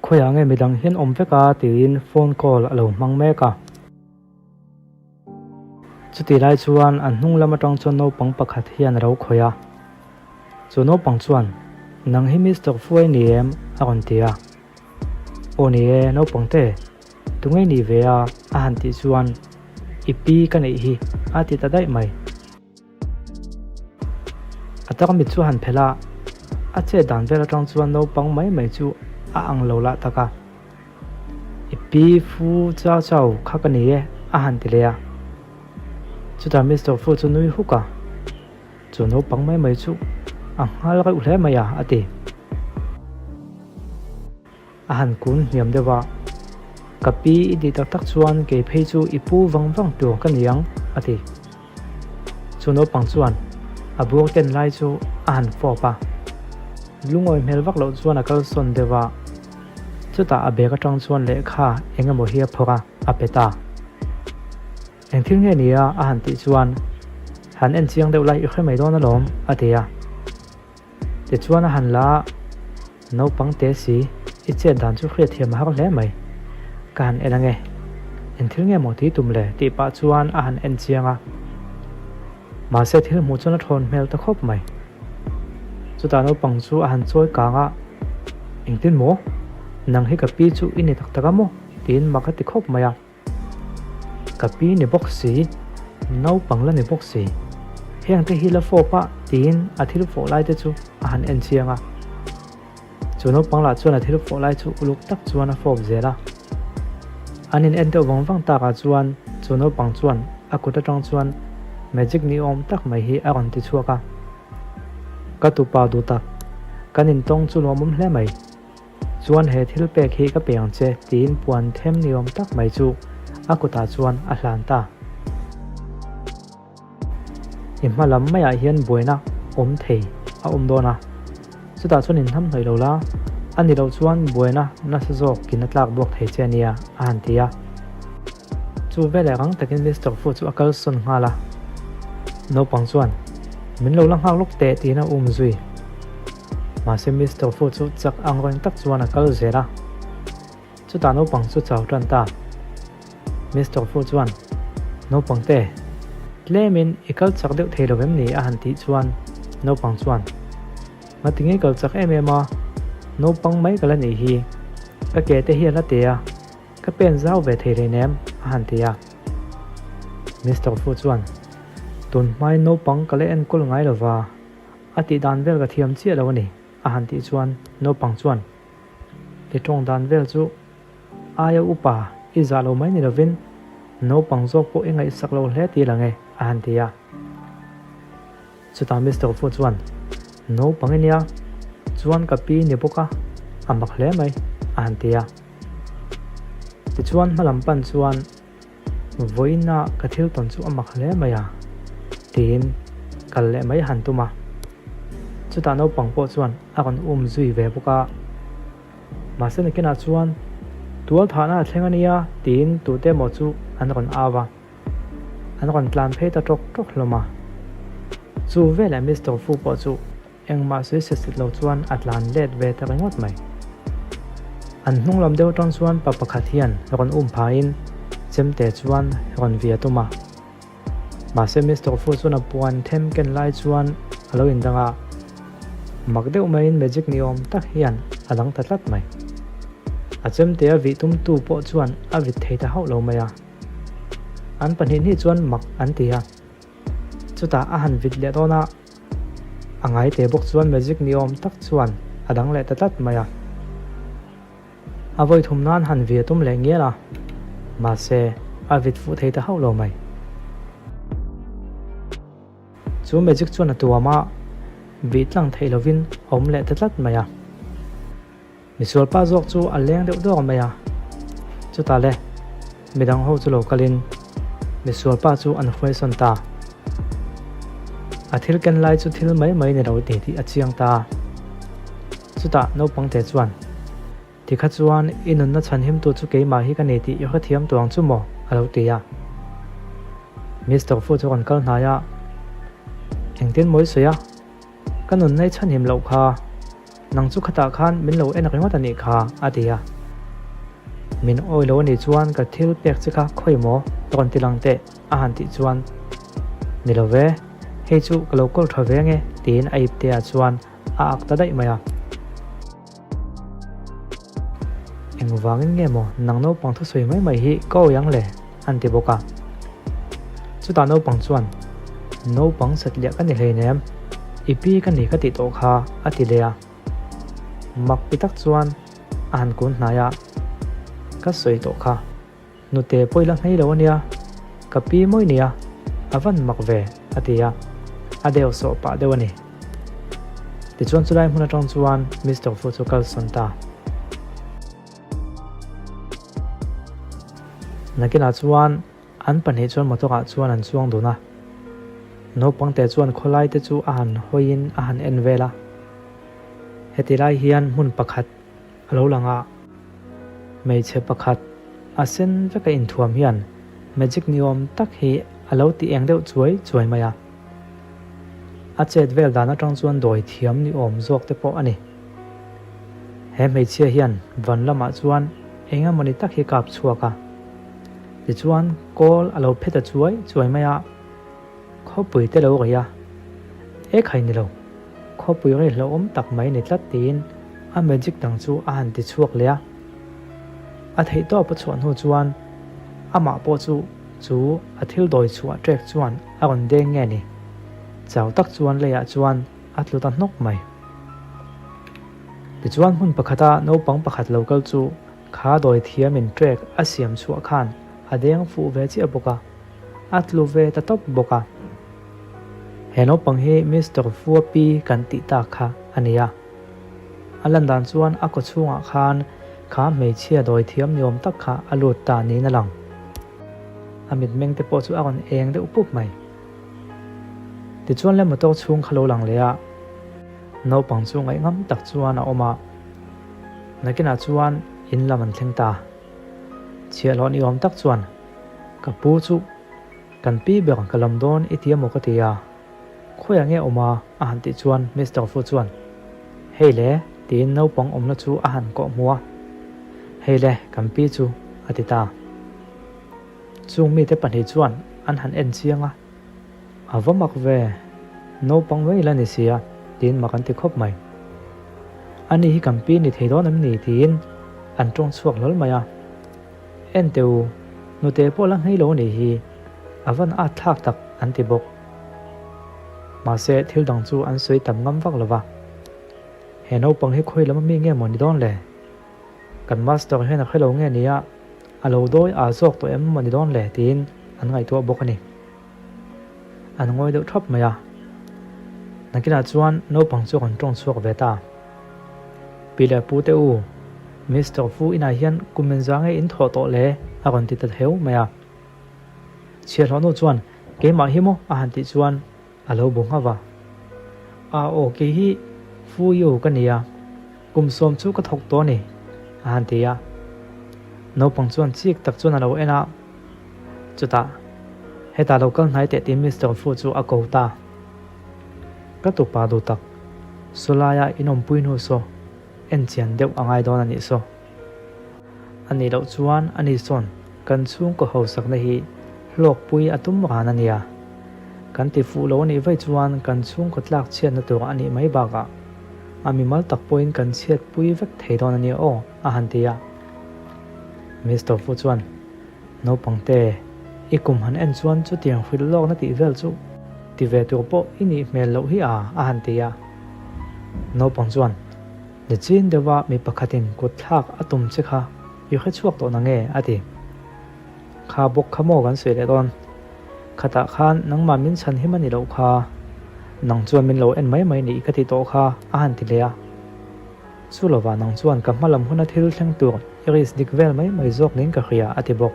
Khawiah nge midang hian awm vek a tiin phone call a lo hmang mek a. Chutih lai chuan an hnung lam atang chuan naupang pakhat hian a lo khawih a. Chu naupang chuan, Nang hi Mister Fuai ni em? a rawn ti a. Aw ni e, naupang te, tunge nih ve a? a han tih chuan, I pi ka neih hi, a ti ta daih mai. A tarmit chu a han phelh a, a chet dan vel atang chuan naupang mai mai chu a ang lo lah tak a. I pi Fu Chau Chau kha ka ni e, a han ti leh a. Chutah Mister Fu chu nui huk a, Chu naupang mai mai chu a nghal reuh hle mai a, a ti. A han kun hniam deuh a, Ka pi i tih tak tak chuan kei phei chu i pu vang vang tur ka ni ang, a ti. Chu naupang chuan a bur ken lai chu a han fawp a, lungawi hmel vak loh chuan a kalsawn deuh a, chutah a bag atang chuan lehkha eng emaw hi a phawrh a, a pe ta. Eng thil nge ni a? a han tih chuan, Han en chiang deuh lai i hre mai dawn alawm, a ti a. Tichuan a han la a, Naupang te si, i chet dan chu hriatthiam a har hle mai. Ka han en ange. Eng thil nge maw ti tum le? tih pah chuan a han en chiang a. Mahse thil hmuh chuan a thawn hmel ta khawp mai. Chutah naupang chu a han chawi kang a, Engtin maw? Nang hi ka pi chu i ni tak tak a maw? tiin mak a ti khawp mai a. Ka pi ni bawk si, naupang la ni bawk si. Heng te hi la fawp a tiin a thil fawh lai te chu a han en chiang a. Chu naupang lah chuan a thil fawh lai chu uluk tak chuan a fawp zel a. An in en deuh vang vang takah chuan chu naupang chuan a kut atang chuan magic ni awm tak mai hi a rawn ti chhuak a. Ka tupa duh tak, kan intawng chu lawmawm hle mai. Chuan he thil pek hi ka pe ang che tiin puan them ni awm tak mai chu a kutah chuan a hlan ta. I hma lam maiah hian buaina awm thei a awm dawn a, chutah chuan inhnamhnawih lo la, a ni loh chuan buaina nasa zawk in a tlak buak thei che ania a han ti a. Chu veleh rang takin Mister Fu chu a kalsawn nghal a, naupang chuan min lo la nghak lawk teh tiin a um zui. Mahse Mister Fu chu chak ang reng tak chuan a kal zel a, chutah naupang chu chau tan ta. Mister Fu chuan, Naupang te, tlemin i kal chak deuh thei lo em ni? a han tih chuan naupang chuan, Ngatinge kal chak em em a, naupang mai ka la nih hi, ka ke te hi a la te a, Ka pen zau ve thei rei nem, a han ti a. Mister Fu chuan, Tun hmain naupang ka la enkawl ngai lo va, a tih dan vel ka thiam chiah lo a ni, a han tih chuan naupang chuan, I tawng dan vel chu aia upa i zah lo mai ni lovin naupang zawk pawh i ngaihsak lo hle tih lang e, a han ti a. Chutah Mister Fu chuan, Naupang i nia, chuan ka pi ni bawk a, a mak hle mai, a han ti a. Tichuan hmalam pan chuan vawiina ka thil tawn chu a mak hle mai a, tiin kal leh mai han tum a. Chutah naupang pawh chuan a rawn um zui ve bawk a. Mahse nakinah chuan tual thahna a thleng a nia tiin tute emaw chu an rawn au a. An rawn tlan phei ta tawk tawk hlawm a. Chu veleh Mister Fu pawh chu Engmah sawi set set lo chuan a tlan let ve ta ringawt mai. An hnung lam deuh atang chuan pa pakhat hian rawn um phahin chemte chuan rawn via tum a. Mahse Mister Fu chuan a puan them ken lai chuan a lo indang a, mak deuh maiin magic ni awm tak hian a dang ta tlat mai. A chemte a vih tumtu pawh chuan a vit thei ta hauh lo mai a. An pahnih hnih chuan mak an ti a. Chutah a han vit leh dawn a. A ngai teh bawk chuan magic ni awm tak chuan a dang leh ta tlat mai a. A vawi thum nan han vi a tum leh ngial a, mahse a vit fuh thei ta hauh lo mai. Chu magic chuan a tuam a, vih tlang theih lovin a awm leh ta tlat mai a. Misual pa zawk chu a leng deuh dawk mai a, chutah le midang ho chu lo kalin misual pa chu an hruaisawn ta. A thil ken lai chu thil mai mai ni lo ti tih a chiang ta. Chutah naupang te chuan, Tikha chuan i nunna chhanhimtu chu keimah hi ka ni tih i hrethiam tuang chu maw? a lo ti a. Mister Fu chu rawn kal hnai a, Engtin maw i sawi a? Ka nunna i chhanhim loh kha. Nang chu khatah khan min lo en ringawt a nih kha, a ti a. Min awi lo a nih chuan ka thil pek che kha khawi maw rawn ti lang teh, a han tih chuan, Ni lo ve, hei chu ka lo kawl tha ve ange, tiin a ipte ah chuan a ak ta daih mai a. Engvangin nge maw nang naupang thusawi mai mai hi ka awi ang le? an ti bawk a. Chutah naupang chuan, Naupang satliah ka ni hleinem, i pi ka ni ka tih tawh kha, a ti leh a. Mak ti tak chuan a han kun hnai a, Ka sawi tawh kha. Nute pawh i la nghei lo a nia, ka pi mawi nia, a van mak ve, a ti a, a deuh sawh pah deuh a ni. Tichuan chulai hmun atang chuan Mister Fu chu kal sawn ta. Nakinah chuan an pahnih chuan motor ah chuan an chuang dun a, naupang te chuan khawlai te chu a han hawiin a han en vel a. Heti lai hian hmun pakhat A lo lang a, hmeichhe pakhat a sen veka inthuam hian magic ni awm tak hi a lo ti eng deuh chuai chuai mai a. A chet vel dan atang chuan dawi thiam ni awm zawk te pawh a ni. He hmeichhia hian van lamah chuan eng emawni tak hi kap chhuak a, tichuan kawl a lo phe ta chuai chuai mai a. Khawpui te lo rei a, E khai ni lo, khawpui rei hlauhawm tak mai ni tlat tiin a magic dang chu a han ti chhuak leh a. A theihtawp a chhuah hnu chuan amah pawh chu chu a thil dawi chhuah ṭek chuan a rawn deng nge ni? Chau tak chuan leiah chuan a tlu ta hnawk mai. Tichuan hmun pakhata naupang pakhat lo kal chu kha dawi thiamin ṭek a siam chhuah khan a deng fuh ve chiah bawk a. A tlu ve ta tawp bawk a. He naupang hi Mister Fua pi kan tih tak kha a ni a. A lan dan chuan a kaw chhungah khan kha hmeichhia dawi thiam ni awm tak kha a lut ta niin a lang. A mitmeng te pawh chu a rawn eng deuh pup mai. Tichuan le motor chhung kha lo lang leh a, naupang chu ngaihngam tak chuan a awm a. Nakinah chuan in lam an thleng ta. Chhiahhlawh ni awm tak chuan Ka pu chu kan pi ber ka lam dawn i ti emaw ka ti a, khawiah nge awm a? a han tih chuan Mister Fu chuan Hei le tiin naupang awmna chu a han kawh hmu a, Hei le kan pi chu a ti ta. Chung mite pahnih chuan an han en chiang a, A va mak ve, naupang mai la ni sia tiin mak an ti khawp mai. Ani hi kan pi ni thei dawn em ni tiin an tawng chhuak hlawl mai a. En teh u, nute pawh la nghei lo a nih hi, a van at thlak tak an ti bawk. Mahse thil dang chu an sawi tam ngam vak lo va. He naupang hi khawi lam ami nge maw ni dawn le? Kan master hian a hre lo nge nia, a lo dawi aa zawk tawh em maw ni dawn le tiin an ngaihtuah bawk a ni. An ngawi deuh thap mai a. Nakinah chuan naupang chu kan tawng chhuak ve ta. Pi leh pu te u, Mister Fu inah hian kum engzah nge in thawh tawh le? a rawn ti ta heu mai a. Chhiahhlawh nu chuan, Keimah hi maw? a han tih chuan a lo bu nghauh a. A aw kei hi Fu Yu ka ni a, kum sawm chu ka thawk tawh a ni, a han ti a. Naupang chuan chik tak chuan a lo en a. Chutah, hetah lo kal hnai teh tiin Mister Fu chu a ko ta. Ka tupa duh tak, sawlaia in awmpui hnu saw en chian deuh a ngai dawn a nih saw. A nih loh chuan a ni sawn kan chhungkaw hausakna hi hlawkpui a tum ran a nia. Kan ti fuh lo a nih vaih chuan kan chhungkaw tlak chhiatna tur a nih mai bakah a mimal tak pawhin kan chhiatpui vek thei dawn a nia aw, a han ti a. Mister Fu chuan, Naupang te, i kum han en chuan chutiang hrilh lawkna tih vel chu ti ve tur pawh i nih hmel loh hi a, a han ti a. Naupang chuan, Nichin deuha mi pakhatin kut thlak a tum che kha i hre chhuak tawh nange? a ti. Kha bawk kha maw kan sawi leh dawn? Khatah khan nangmah min chhan him a ni loh kha, nang chuan min lo en mai mai nih ka ti tawh kha, a han ti leh a. Chu lovah nang chuan ka hma lam huna thil thleng tur i risk dik vel mai mai zawk niin ka hria, a ti bawk.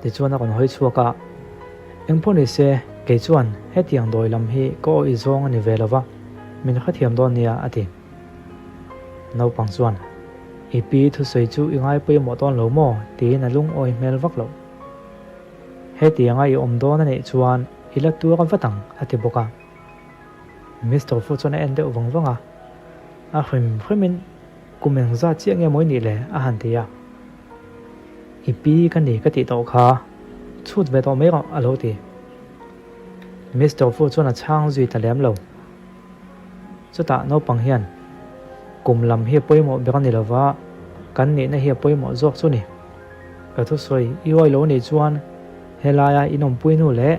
Tichuan a rawn hawi chhuak a, Engpawh ni se, kei chuan hetiang dawi lam hi ka awih zawng a ni ve lova, min hrethiam dawn nia, a ti. Naupang chuan, I pi thusawi chu i ngai pawimawh dawn lo maw? tiin a lungawi hmel vak loh. Hetianga i awm dawn a neih chuan i la tuar vat ang, a ti bawk a. Mister Fu chuan a en deuh vang vang a. A hrim hrimin kum engzat chiah nge mawi nih le? a han ti a. I pi ka ni ka tih tawh kha, chhut ve tawh mai rawh a lo ti. Mister Fu chuan a chhang zui ta lem lo. Chutah naupang hian kum lam hi a pawimawh ber a ni lova, kan nihna hi a pawimawh zawk chu ni. Ka thusawi i awi lo nih chuan helaia in awmpui nu leh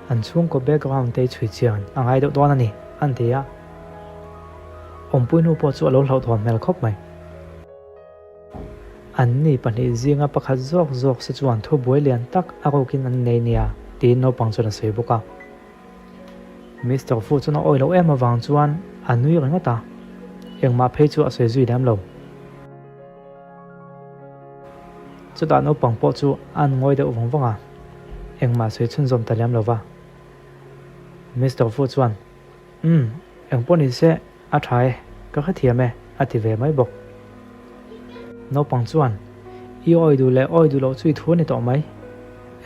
an chhungkaw background te i chhui chian a ngai deuh dawn a ni, an ti a. Awmpui nu pawh chu a lo hlauhthawn hmel khawp mai. An ni pahnih zinga pakhat zawk zawk se chuan thubuai lian tak a rukin an nei nia tiin naupang chuan a sawi bawk a. Mister Fu chuan a awi loh em avang chuan a nui ringawt a, engmah phei chu a sawi zui lem lo. Chutah naupang pawh chu an ngawi deuh vawng vawng a, engmah sawi chhunzawm ta lem lo va. Mister Fu chuan, Umm, engpawh ni se, a tha e, ka hrethiam e, a ti ve mai bawk. Naupang chuan, I awi duh leh awi duh loh chu i thu a ni tawh mai.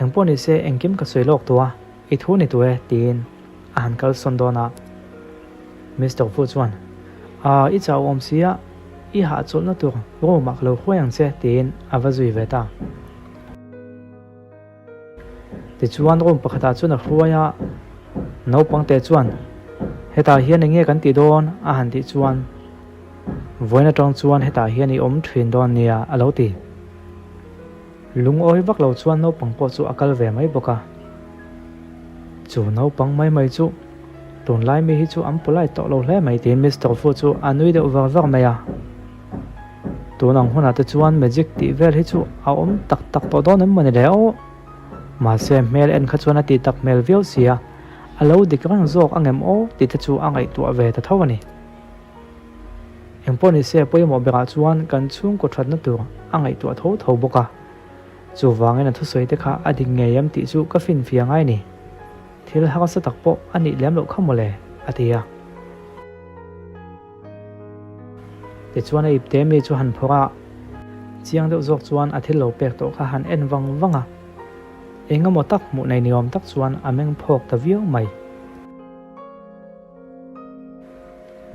Engpawh ni se, engkim ka sawi lawk tawh a, i thu ni tawh e, tiin a han kal sawn dawn a. Mister Fu chuan, Aa, i chau awm si a, i hahchawlhna tur room ah ka lo hruai ang che, tiin a va zui ve ta. Tichuan room pakhatah chuan a hruai a, naupang te chuan hetah hian eng nge kan tih dawn a han tih chuan vawiin atang chuan hetah hian i awm thin dawn nia a lo ti. Lungawi vak lo chuan naupang pawh chu a kal ve mai bawk a. Chu naupang mai mai chu tunlai mi hi chu an polite tawh lo hle mai tiin Mister Fu chu a nui deuh var var mai a. Tun ang hunah te chuan magic tih vel hi chu a awm tak tak tawh dawn em mawni le aw. Mahse hmel en kha chuan a tih tak hmel viau sia, a lo dik reng zawk ang em aw tih te chu a ngaihtuah ve ta tho a ni. Engpawh ni se pawimawh berah chuan kan chhungkaw thatna tur a ngaihtuah tho tho bawk a. Chuvangin a thusawi te kha a dik ngei em tih chu ka finfiah ngai a ni. Thil harsa tak pawh a nih lem loh kha mawle, a ti a. Tichuan a ipte mi chu han phawrh a, chiang deuh zawk chuan a thil lo pek tawh kha han en vang vang a, eng emaw tak hmuh nei ni awm tak chuan a meng phawk ta viau mai.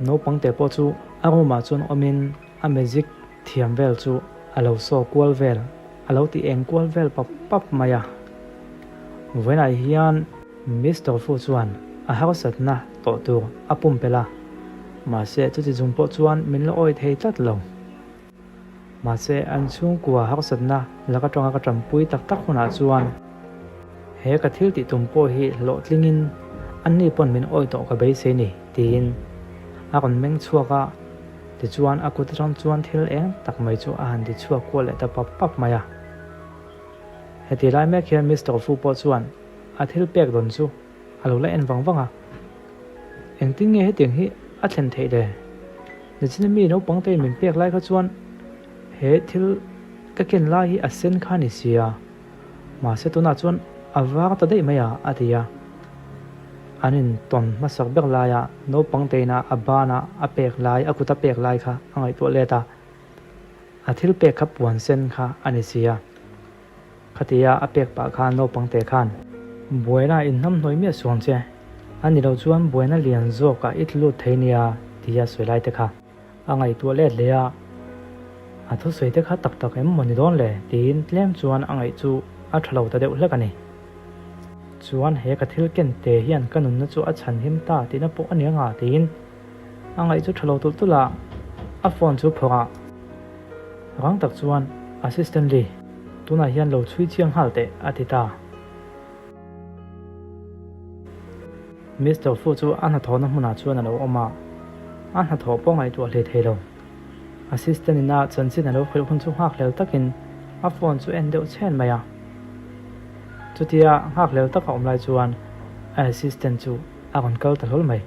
Naupang te pawh chu a room ah chuan awmin a magic thiam vel chu a lo saw kual vel, a lo ti eng kual vel pap pap mai a. Vawiinah hian Mister Fu chuan a harsatna tawh tur a pumpelh a, mahse chuti chung pawh chuan min la awi thei tlat lo. Mahse an chhungkua harsatna laka tanga ka tanpui tak tak hunah chuan he ka thil tih tum pawh hi hlawhtlingin anni pawn min awi tawh ka beisei ni tiin a rawn meng chhuak a, tichuan a kut atang chuan thil eng tak mai chu a han ti chhuak kual leh ta pap pap mai a. Heti lai mek hian Mister Fu pawh chuan a thil pek dawn chu a lo la en vang vang a. Engtin nge hetiang hi a thlen theih le? Nichina mi naupang te in min pek lai kha chuan he thil ka ken lai hi a sen kha a ni sia, mahse tunah chuan a var ta daih mai a, a ti a. An intawn hmasak ber laia naupang te ina a bana a pek lai, a kut a pek lai kha a ngaihtuah let a. A thil pek kha puan sen kha a ni sia. Khatia a pek pah khan naupang te khan. Buaina inhnamhnawih miah suang che. A ni lo chuan buaina lian zawkah i tlu lut thei nia tia sawi lai te kha. A ngaihtuah let hle a. A thusawi te kha tak tak em maw ni dawn le tiin tlem chuan a ngaih chu a tha lo ta deuh hlek a ni. Chuan he ka thil ken te hian ka nunna chu a chhan him ta tihna pawh a ni anga tiin A ngaih chu tha lo tulh tulh a, a phone chu phawrh a. Rang tak chuan, Assistant Lee, tunah hian lo chhui chiang nghal teh, a ti ta. Mister Fu chu a hnathawhna hmunah chuan a lo awm a, a hnathawh pawh ngaihtuah hle thei lo. Assistant in a chanchin a lo hrilh hun chu nghakhlel takin a phone chu en deuh chhen mai a. Chutia nghakhlel taka awm lai chuan a assistant chu a rawn kal ta hlawl mai.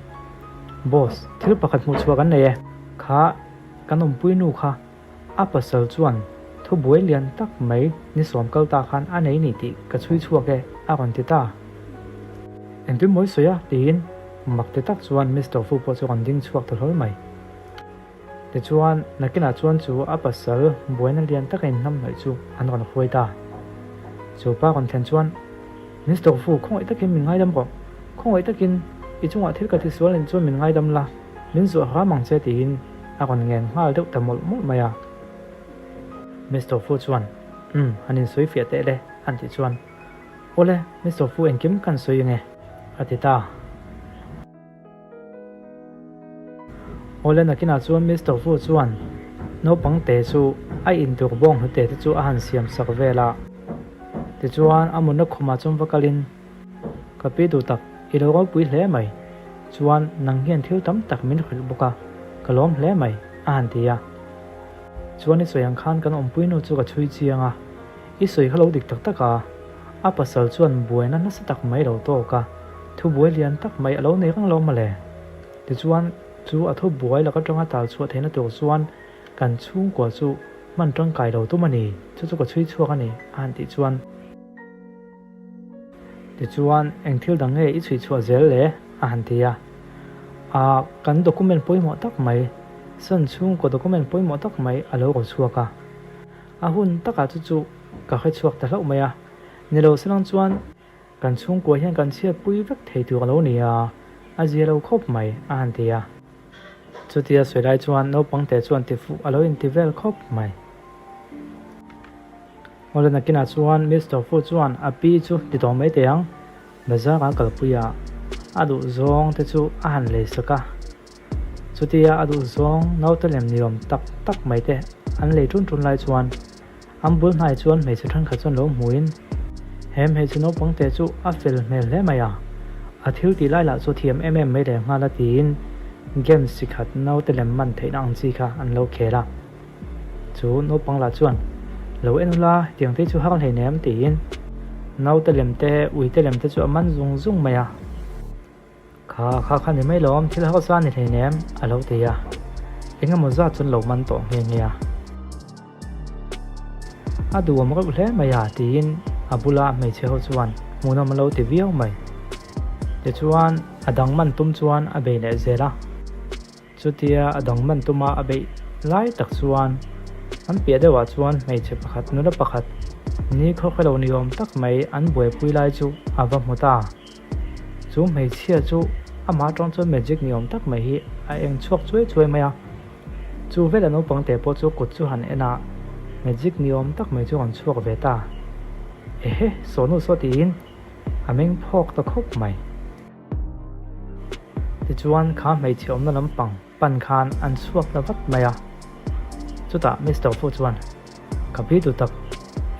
Boss, thil pakhat hmuh chhuah kan nei e. Kha kan awmpui nu kha a pasal chuan thubuai lian tak mai ni sawm kal ta khan a nei ni tih ka chhui chhuak e a rawn ti ta. Engtin mawi sawi a? tiin mak ti tak chuan Mister Fu pawh chu a rawn ding chhuak ta hlawl mai. Tichuan, nakinah chuan chu a pasal buaina lian taka inhnamhnawih chu an rawn hruai ta. Chu pa rawn thlen chuan, Mister Fu, khawngaih takin min ngaidam rawh. Khawngaih takin i chungah thil ka tisual nen chuan min ngaidam la, min zuah hram ang che tiin a rawn ngen nghal deuh ta mawlh mawlh mai a. Mister Fu chuan, Umm, han insawi fiah teh le, an tih chuan, Awle, Mister Fu engkim kan sawi ange, a ti ta. Awle nakinah chuan Mister Fu chuan naupang te chu a intur bawng hnute te chu a han siam sak vel a. Tichuan a mutna khumah chuan va kalin, Ka pi duh tak, i lo ropui hle mai. Chuan nang hian thil tam tak min hrilh bawk a, ka lawm hle mai, a han ti a. Chuan i sawi ang khan kan awmpui nu chu ka chhui chiang a, i sawi kha lo dik tak tak a, a pasal chuan buaina nasa tak mai lo tawk a, thubuai lian tak mai a lo nei reng lo mawle. Tichuan, chu a thubuai lak atanga tal chhuah theihna tur chuan kan chhungkua chu hman tangkai lo tum a ni, chu chu ka chhui chhuak a ni, a han tih chuan. Tichuan, eng thil dang nge i chhui chhuah zel le? a han ti a. A, kan document pawimawh tak mai, Sun chhungkaw document pawimawh tak mai a lo rawn chhuak a. A hun takah chu chu ka hre chhuak ta hlauh mai a. Ni lo salang chuan kan chhungkua hian kan chhiatpui vek thei tur a lo ni a, a zia lo khawp mai, a han ti a. Chutia sawi lai chuan naupang te chuan tifuh a lo inti vel khawp mai. Awle nakinah chuan Mister Fu chuan a pi chu ti tawh mai teh ang, bazar a kalpui a, a duh zawng te chu a han lei sak a. Chutia a duh zawng naute lem ni awm tak tak mai te an lei tun tun lai chuan an bul hnai chuan hmeichhe thenkhat chuan lo hmuin he hmeichhe naupang te chu a fel hmel hle mai a, a thil tih lai lah chu thiam em em mai leh nghal a tiin games chi khat naute lem man theihna ang chi kha an lo khel a. Chu naupang lah chuan, Lo en ula, hetiang te chu har hleinem tiin naute lem te, uite lem te chu a man zung zung mai a. Kha kha kha ni mai lawm, thil harsa a ni hleinem a lo ti a. Eng emaw zat chuan lo man tawh nghe nghe a. A duhawm reuh hle mai a tiin a bula hmeichhe ho chuan hmuhnawm a lo ti viau mai. Tichuan a dang man tum chuan a bei leh zel a. Chutia a dang man tuma a beih lai tak chuan an piah deuhah chuan hmeichhe pakhat nula pakhat ni khawkhe lo ni awm tak mai an buaipui lai chu a va hmu ta. Chu hmeichhia chu amah atang chuan magic ni awm tak mai hi a eng chhuak chuai chuai mai a. Chu vela naupang te pawh chu kut chu han en a, magic ni awm tak mai chu rawn chhuak ve ta. Ehe, sawhnu saw tiin a meng phawk ta khawp mai. Tichuan kha hmeichhe awmna lampang pan khan an chhuak ta vat mai a. Chutah Mister Fu chuan, Ka pi duh tak,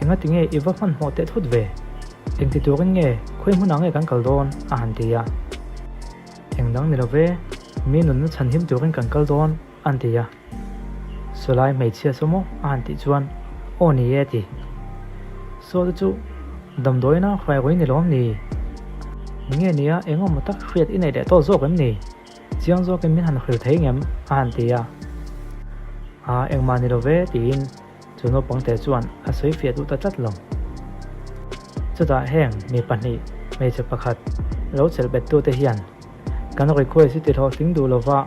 engati nge i va hmanhmawh teh thut ve? Engti turin nge khawi hmunah nge kan kal dawn? a han ti a. Eng dang ni lo ve, mi nunna chhanhim turin kan kal dawn, an ti a. Sawlai hmeichhia saw maw? a han tih chuan, Aw ni e ti. Saw te chu damdawiina hruai ruai ni lawm ni? Nge nia eng awm tak hriat i neih leh tawh zawk em ni? Chiang zawkin min han hrilh thei ngem? a han ti a. Aa engmah ni lo ve tiin chu naupang te chuan a sawi fiah duh ta tlat lo. Chutah heng mi pahnih hmeichhe pakhat lo chelh bet tute hian Kan request hi ti hlawhtling duh lova,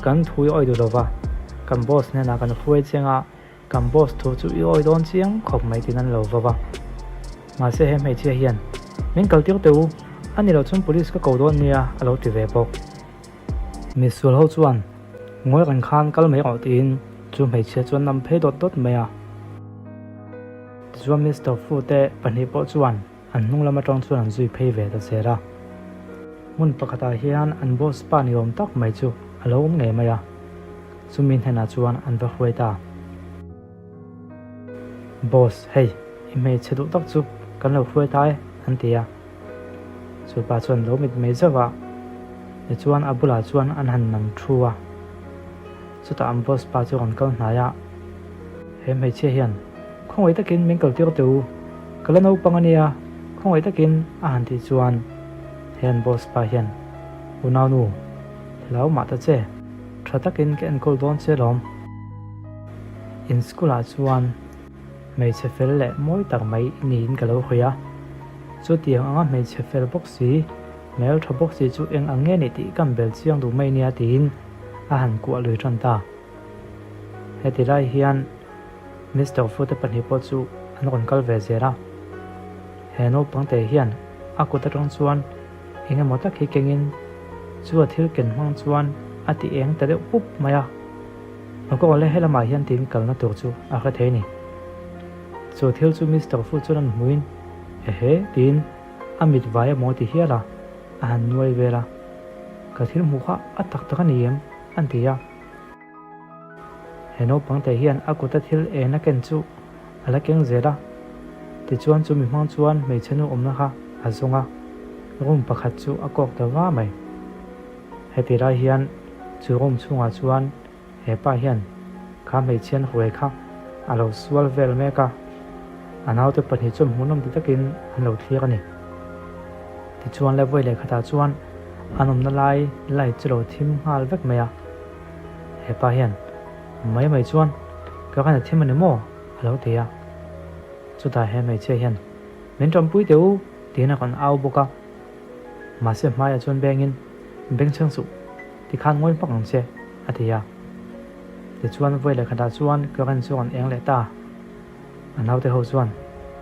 kan thu i awi duh lova, kan boss hnenah kan hruai chiang a, kan boss thu chu i awi dawn chiang khawp mai tiin an lo vau a. Mahse he hmeichhia hian, Min kal tir teh u, a ni lo chuan police ka ko dawn nia a lo ti ve bawk. Misual ho chuan ngawi reng khan kal mai rawh tiin chu hmeichhia chuan nam phei dawt dawt mai a. Tichuan Mister Fu te pahnih pawh chuan An hnung lam atang chuan an zui phei ve ta zel a. Hmun pakhatah hian an boss pa ni awm tak mai chu a lo awm ngei mai a. Chumi hnenah chuan an va hruai ta. Boss, hei, i hmeichhe duh tak chu kan lo hruai ta e, an ti a. Chu pa chuan lo mit mei zauh a, tichuan a bulah chuan an han nam thu a. Chutah an boss pa chu rawn kal hnai a, He hmeichhia hian Khawngaih takin min kaltir teh u, ka la naupang a nia, khawngaih takin a han tih chuan he an boss pa hian, Unaunu, hlau mah ta che, tha takin ka enkawl dawn che lawm. In school ah chuan hmeichhe fel leh mawi tak mai i niin ka lo hawi a, chutiang anga hmeichhe fel bawk si, hmel tha bawk si chu eng ang nge nih tih kan bel chiang duh mai nia tiin a han kuah lui tan ta. Heti lai hian Mister Fute pahnih pawh chu an rawn kal ve zel a. He naupang te hian a kut atang chuan eng emaw tak hi kengin chu a thil ken hmang chuan a ti eng ta deuh pup mai a. A kawng leh helamah hian tiin kalna tur chu a hre thei a ni. Chu thil chu Mister Fu chuan an hmuin, Ehe, tiin a mit vai a maw ti hial a, a han nuai vel a. Ka thil hmuh kha a tak tak a ni em? an ti a. He naupang te hian a kuta thil en a ken chu a la keng zel a. Tichuan chu mi hmang chuan hmeichhe nu awmna kha a zawng a, room pakhat chu a kawk ta va mai. Heti lai hian chu room chhungah chuan he pa hian kha hmeichhian huai kha a lo sual vel mek a, a naute pahnih chuan hmuhnawm ti takin an lo thlir a ni. Tichuan le vawi leh khatah chuan an awmna lai light chu lo thim nghal vek mai a, he pa hian mai mai chuan ka khan a thim a ni maw a lo ti a, chutah he hmeichhia hian min tanpui teh u tiin a rawn au bawk a. Mahse hmaiah chuan bengin, Bengchheng suh, tikhan ngawi hmak ang che, a ti a. Tichuan vawi leh khatah chuan current chu an eng leh ta. A naute ho chuan,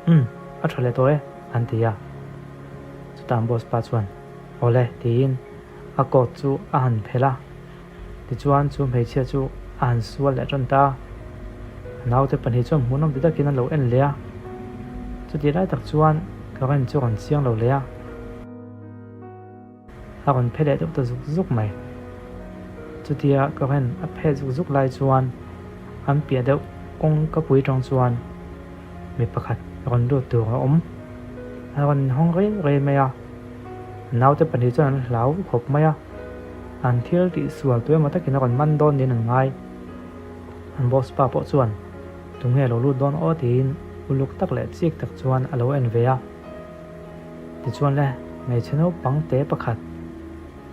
Umm, a tha leh tawh e, an ti a. Chutah an boss pa chuan, Awle, tiin a coat chu a han phelh a. Tichuan chu hmeichhia chu a han sual leh tan ta a. A naute pahnih chuan hmuhnawm ti takin an lo en leh a. Chutih lai tak chuan current chu a rawn chiang lo leh a. A rawn phe leh deuh ta zuk zuk mai. Chutia current a phe zuk zuk lai chuan an piah deuh kawngka pui tang chuan mi pakhat rawn lut tur a awm. A rawn inhawng rei rei mai a. Naute pahnih chuan an hlau khawp mai a, an thil tih sual tu emaw takin a rawn man dawn niin an ngai. An boss pa pawh chuan tunge lo lut dawn aw tiin uluk tak leh chik tak chuan a lo en ve a. Tichuan le, hmeichhe naupang te pakhat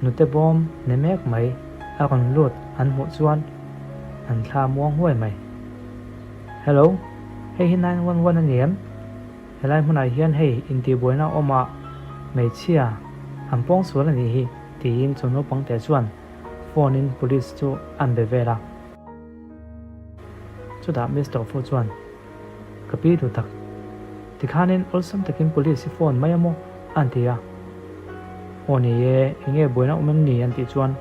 nute bawm ne mek mai a rawn lut an hmuh chuan an thla muang huai mai. Hello, hei hi 911 a ni em? Helai hmunah hian hei intihbuaina a awm a, hmeichhia an pawng sual a nih hi, tiin chu naupang te chuan phone in police chu an be vel a. Chutah Mister Fu chuan, Ka pi duh tak, tikhanin awlsam takin police hi phone mai a maw? an ti a. Aw ni e, enge buaina awm em ni? an tih chuan,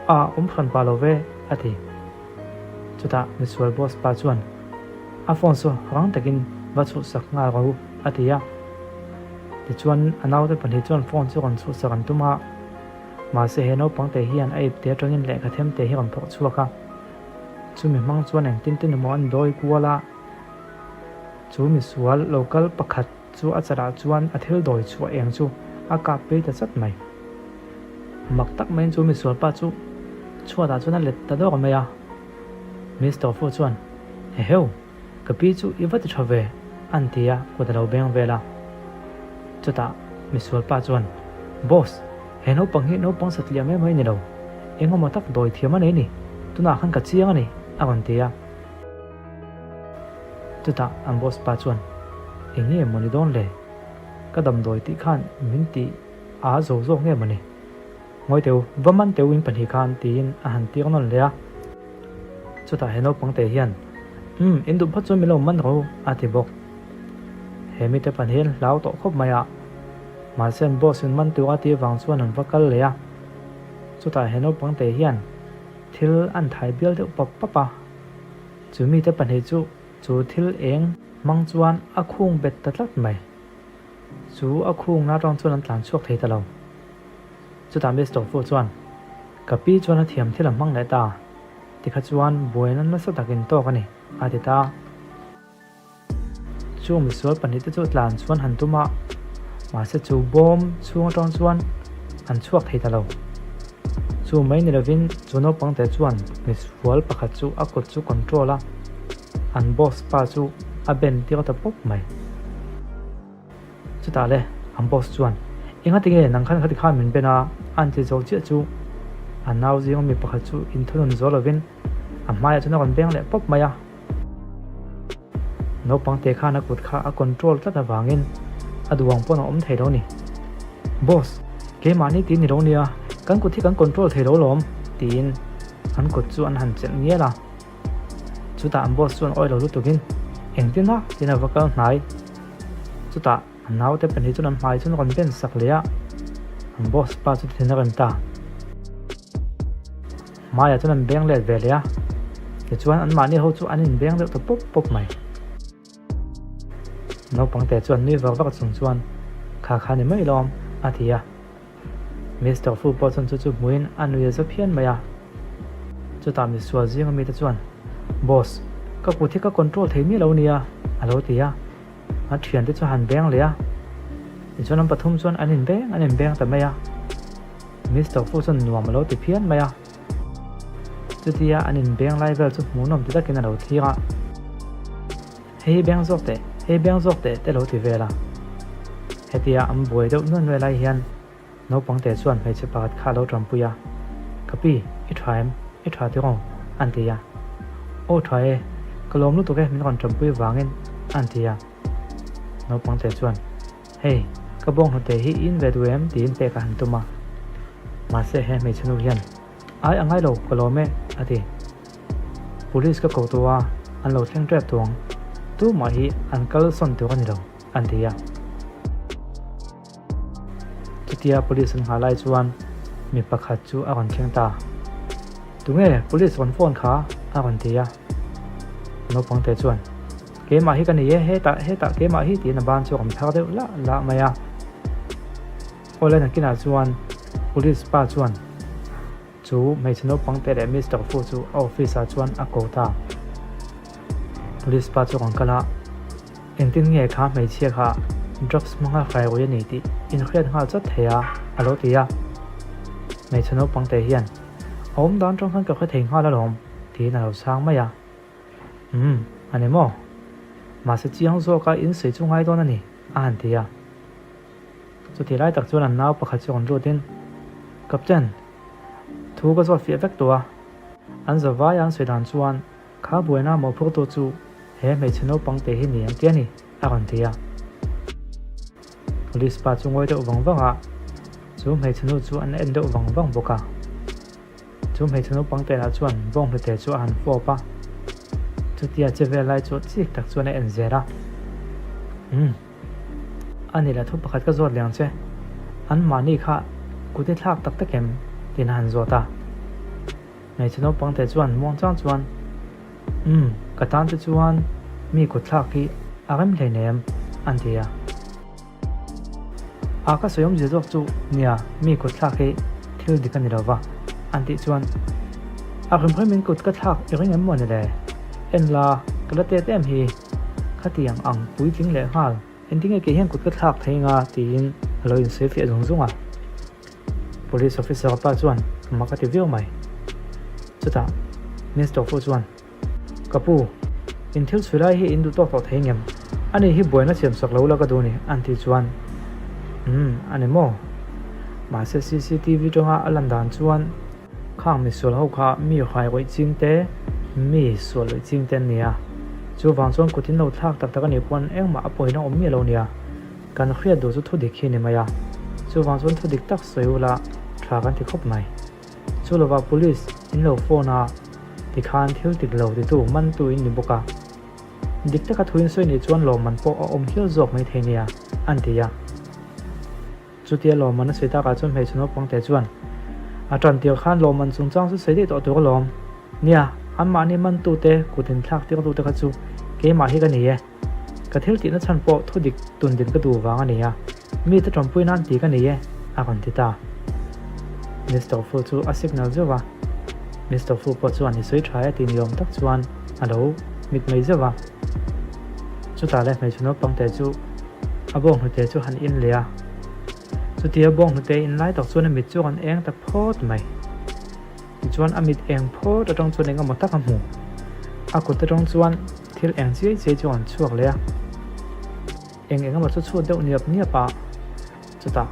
A awm hran pah lo ve, a ti. Chutah misual boss pa chuan a phone chu rang takin va chhuhsak nghal rawh u a ti a. Tichuan a naute pahnih chuan phone chu rawn chhuhsak an tum a, mahse he naupang te hian a ipte atangin lehkha them te hi rawn phawrh chhuak a. Chumi hmang chuan engtin tin emaw an dawi kual a, chu misual local pakhat chu a charah chuan a thil dawi chhuah eng chu a kap phei ta chat mai. Mak tak maiin chu misual pa chu chhuatah chuan a let ta dawk mai a. Miss Tofu chuan, Eheu, ka pi chu i va ti tha ve, an ti a, kut a lo beng vel a. Chutah misual pa chuan, Boss, he naupang hi naupang satliah mai mai ni lo, engemaw tak dawi thiam a nei ni, tunah khan ka chiang a ni, a rawn ti a. Chutah an boss pa chuan, Enge maw ni dawn le? Ka damdawi tih khan min ti a zo zawk nge maw ni? Ngawi teu, va man teu in pahnih khan tiin a han tir nawn leh a. Chutah he naupang te hian, Umm, in duh phawt chuan min lo man rawh u, a ti bawk. He mite pahnih an hlau tawh khawp mai a. Mahse an boss in man tur a tih avang chuan an va kal leh a. Chutah he naupang te hian thil an thai bial deuh pap pap a. Chu mite pahnih chu chu thil eng hmang chuan a khung bet ta tlat mai. Chu a khungna atang chuan an tlan chhuak thei ta lo. Chutah Mister Fu chuan, Ka pi chuan a thiam thil a hmang leh ta. Tikha chuan buaina nasa takin tawk a ni, a ti ta. Chu misual pahnihte chu tlan chuan han tum a, mahse chu bawm chhung atang chuan an chhuak thei ta lo. Chu mai ni lovin chu naupang te chuan misual pakhat chu a kut chu control a, an boss pa chu a ben tir ta pawp mai. Chutah le an boss chuan, Engati nge nang khan khati khan min ben a? An ti zo chiah chu a nau zinga mi pakhat chu inthunun zo lovin a hmaiah chuan a rawn beng leh pawp mai a. Naupang te khan a kut kha a control tlat avangin a duh ang pawn a awm thei lo ni. Boss, keimahni tih ni lo nia, kan kut hi kan control thei lo lawm, tiin an kut chu an han chelh ngial a. Chutah an boss chuan awi lo lutukin, Engtin a? tiin a va kal hnai. Chutah a naute pahnih chuan an hmai chuan rawn ben sak leh a, an boss pa chu thin a rem ta. Hmaiah chuan an beng let ve leh a. Tichuan anmahni ho chu an inbeng deuh ta pawp pawp mai. Naupang te chuan nui vak vak chung chuan, Kha kha ni mai lawm, a ti a. Mister Fu pawh chuan chu chu hmuin a nui a za phian mai a. Chutah misual zinga mite chuan, Boss, ka kut hi ka control thei miah lo nia, a lo ti a. A thiante chu han beng leh a. Tichuan an pathum chuan an inbeng an inbeng ta mai a. Mister Fu chuan nuam a lo ti phian mai a. Chutia an inbeng lai vel chu hmuhnawm ti takin a lo thlir a. Hei hi beng zawk teh, hei beng zawk teh te lo ti vel a. Hetia an buai deuh nuai nuai lai hian naupang te chuan hmeichhe pakhat kha a lo tanpui a, Ka pi, i tha em? I tha tiraw? an ti a. Aw tha e, ka lawm lutuk e min rawn tanpui vangin an ti a. Naupang te chuan, Hei, ka bawnghnute hi i in ve duh em? tiin pek a han tum a. Mahse he hmeichhe nu hian, Ai a ngai lo, ka lawm e, a ti. Police ka ko tawh a, an lo thleng tep tawh ang. Tumah hi an kal sawn tur a ni lo, an ti a. Chutia police an nghah lai chuan mi pakhat chu a rawn thleng ta. Tunge police rawn phone kha? a rawn ti a. Naupang te chuan, Keimah hi ka ni e, hetah, hetah keimah hi tiin a ban chu a rawn phar deuh lah lah mai a. Awle nakinah chuan police pa chuan, Chu hmeichhe naupang te leh Mister Fu chu a office ah chuan a ko ta. Police pa chu rawn kal a, Engtin nge kha hmeichhia kha drugs hmanga hrairui a ni tih inhriat nghal chawt thei a? a lo ti a. Hmeichhe naupang te hian, A awm dan tang khan ka hre thei nghal alawm, tiin a lo chhang mai a. Umm, a ni maw? Mahse chiang zawka in sawi chu ngai dawn a ni, a han ti a. Chuti lai tak chuan an nau pakhat chu rawn lutin, Captain, thu ka zawt fiah vek tawh a. An zavai a an sawi dan chuan kha buaina mawhphurtu chu he hmeichhe naupang te hi ni an ti a ni, a rawn ti a. Police pa chu ngawi deuh vang vang a, chu hmeichhe nu chu an en deuh vang vang bawk a. Chu hmeichhe naupang te lah chuan bawnghnute chu a han fawp a, chutia che vel lai chu chik tak chuan a en zel a. Umm. A ni la thu pakhat ka zawt leng che, an mahni kha kut i thlak tak tak em? tiin a han zawt a. Hmeichhe naupang te chuan muang chang chuan, Umm, ka tan te chuan mi kut thlak hi a rem hleinem, an ti a. A ka sawi awmzia zawk chu nia mi kut thlak hi thil dik a ni lo va, an tih chuan, A hrimhrimin kut ka thlak i ring em maw ni le? En la, ka la tet em hi. Khatiang ang puitling leh nghal, engtinge kei hian kut ka thlak thei nga tiin a lo insawi fiah zung zung a. Police officer pa chuan mak a ti viau mai. Chutah Mister Fu chuan, Ka pu, in thil chhui lai hi in duh tawk tawh thei ngem? Ani hi buaina siam sak lo la ka duh ni an tih chuan, Umm, a ni maw? Mahse CCTV tanga a lan dan chuan, Khang misual ho kha mi hrairawih ching te, mi sual lawih ching te an ni a. Chuvang chuan kut in lo thlak tak tak a nih pawn engmah a pawhin a awm miah lo nia. Kan hriat duh chu thu dik hi a ni mai a. Chuvang chuan thu dik tak sawi ula tha kan ti khawp mai. Chu lovah police in lo phone a tikhan thil tik lo titu mantu in ni bawk a. Dik taka thu in sawi nih chuan lawmman pawh a awm hial zawk mai thei nia, an ti a. Chutia lawmman a sawi takah chuan hmeichhe naupang te chuan, A tan tir khan lawmman chungchang chu sawi daih tawh tur alawm. Nia, anmahni mantute kut inthlak tirtute kha chu keimah hi ka ni e. Ka thil tihna chhan pawh thu dik tun din ka duh vang a ni a, mite tanpui nan ti ka ni e, a rawn ti ta. Mister Fu chu a signal zeuh a. Mister Fu pawh chuan i sawi tha e tih ni awm tak chuan a lo mit mai zeuh a. Chutah le hmeichhe naupang te chu a bawnghnute chu han in leh a, chutia bawnghnute in lai tak chuan a mit chu a rawn eng ta phawt mai. Tichuan a mit eng phawt atang chuan eng emaw tak a hmu. A kut atang chuan thil eng chiai chiai chu a rawn chhuak leh a, eng eng emaw chu chhut deuh niap niap a, chutah,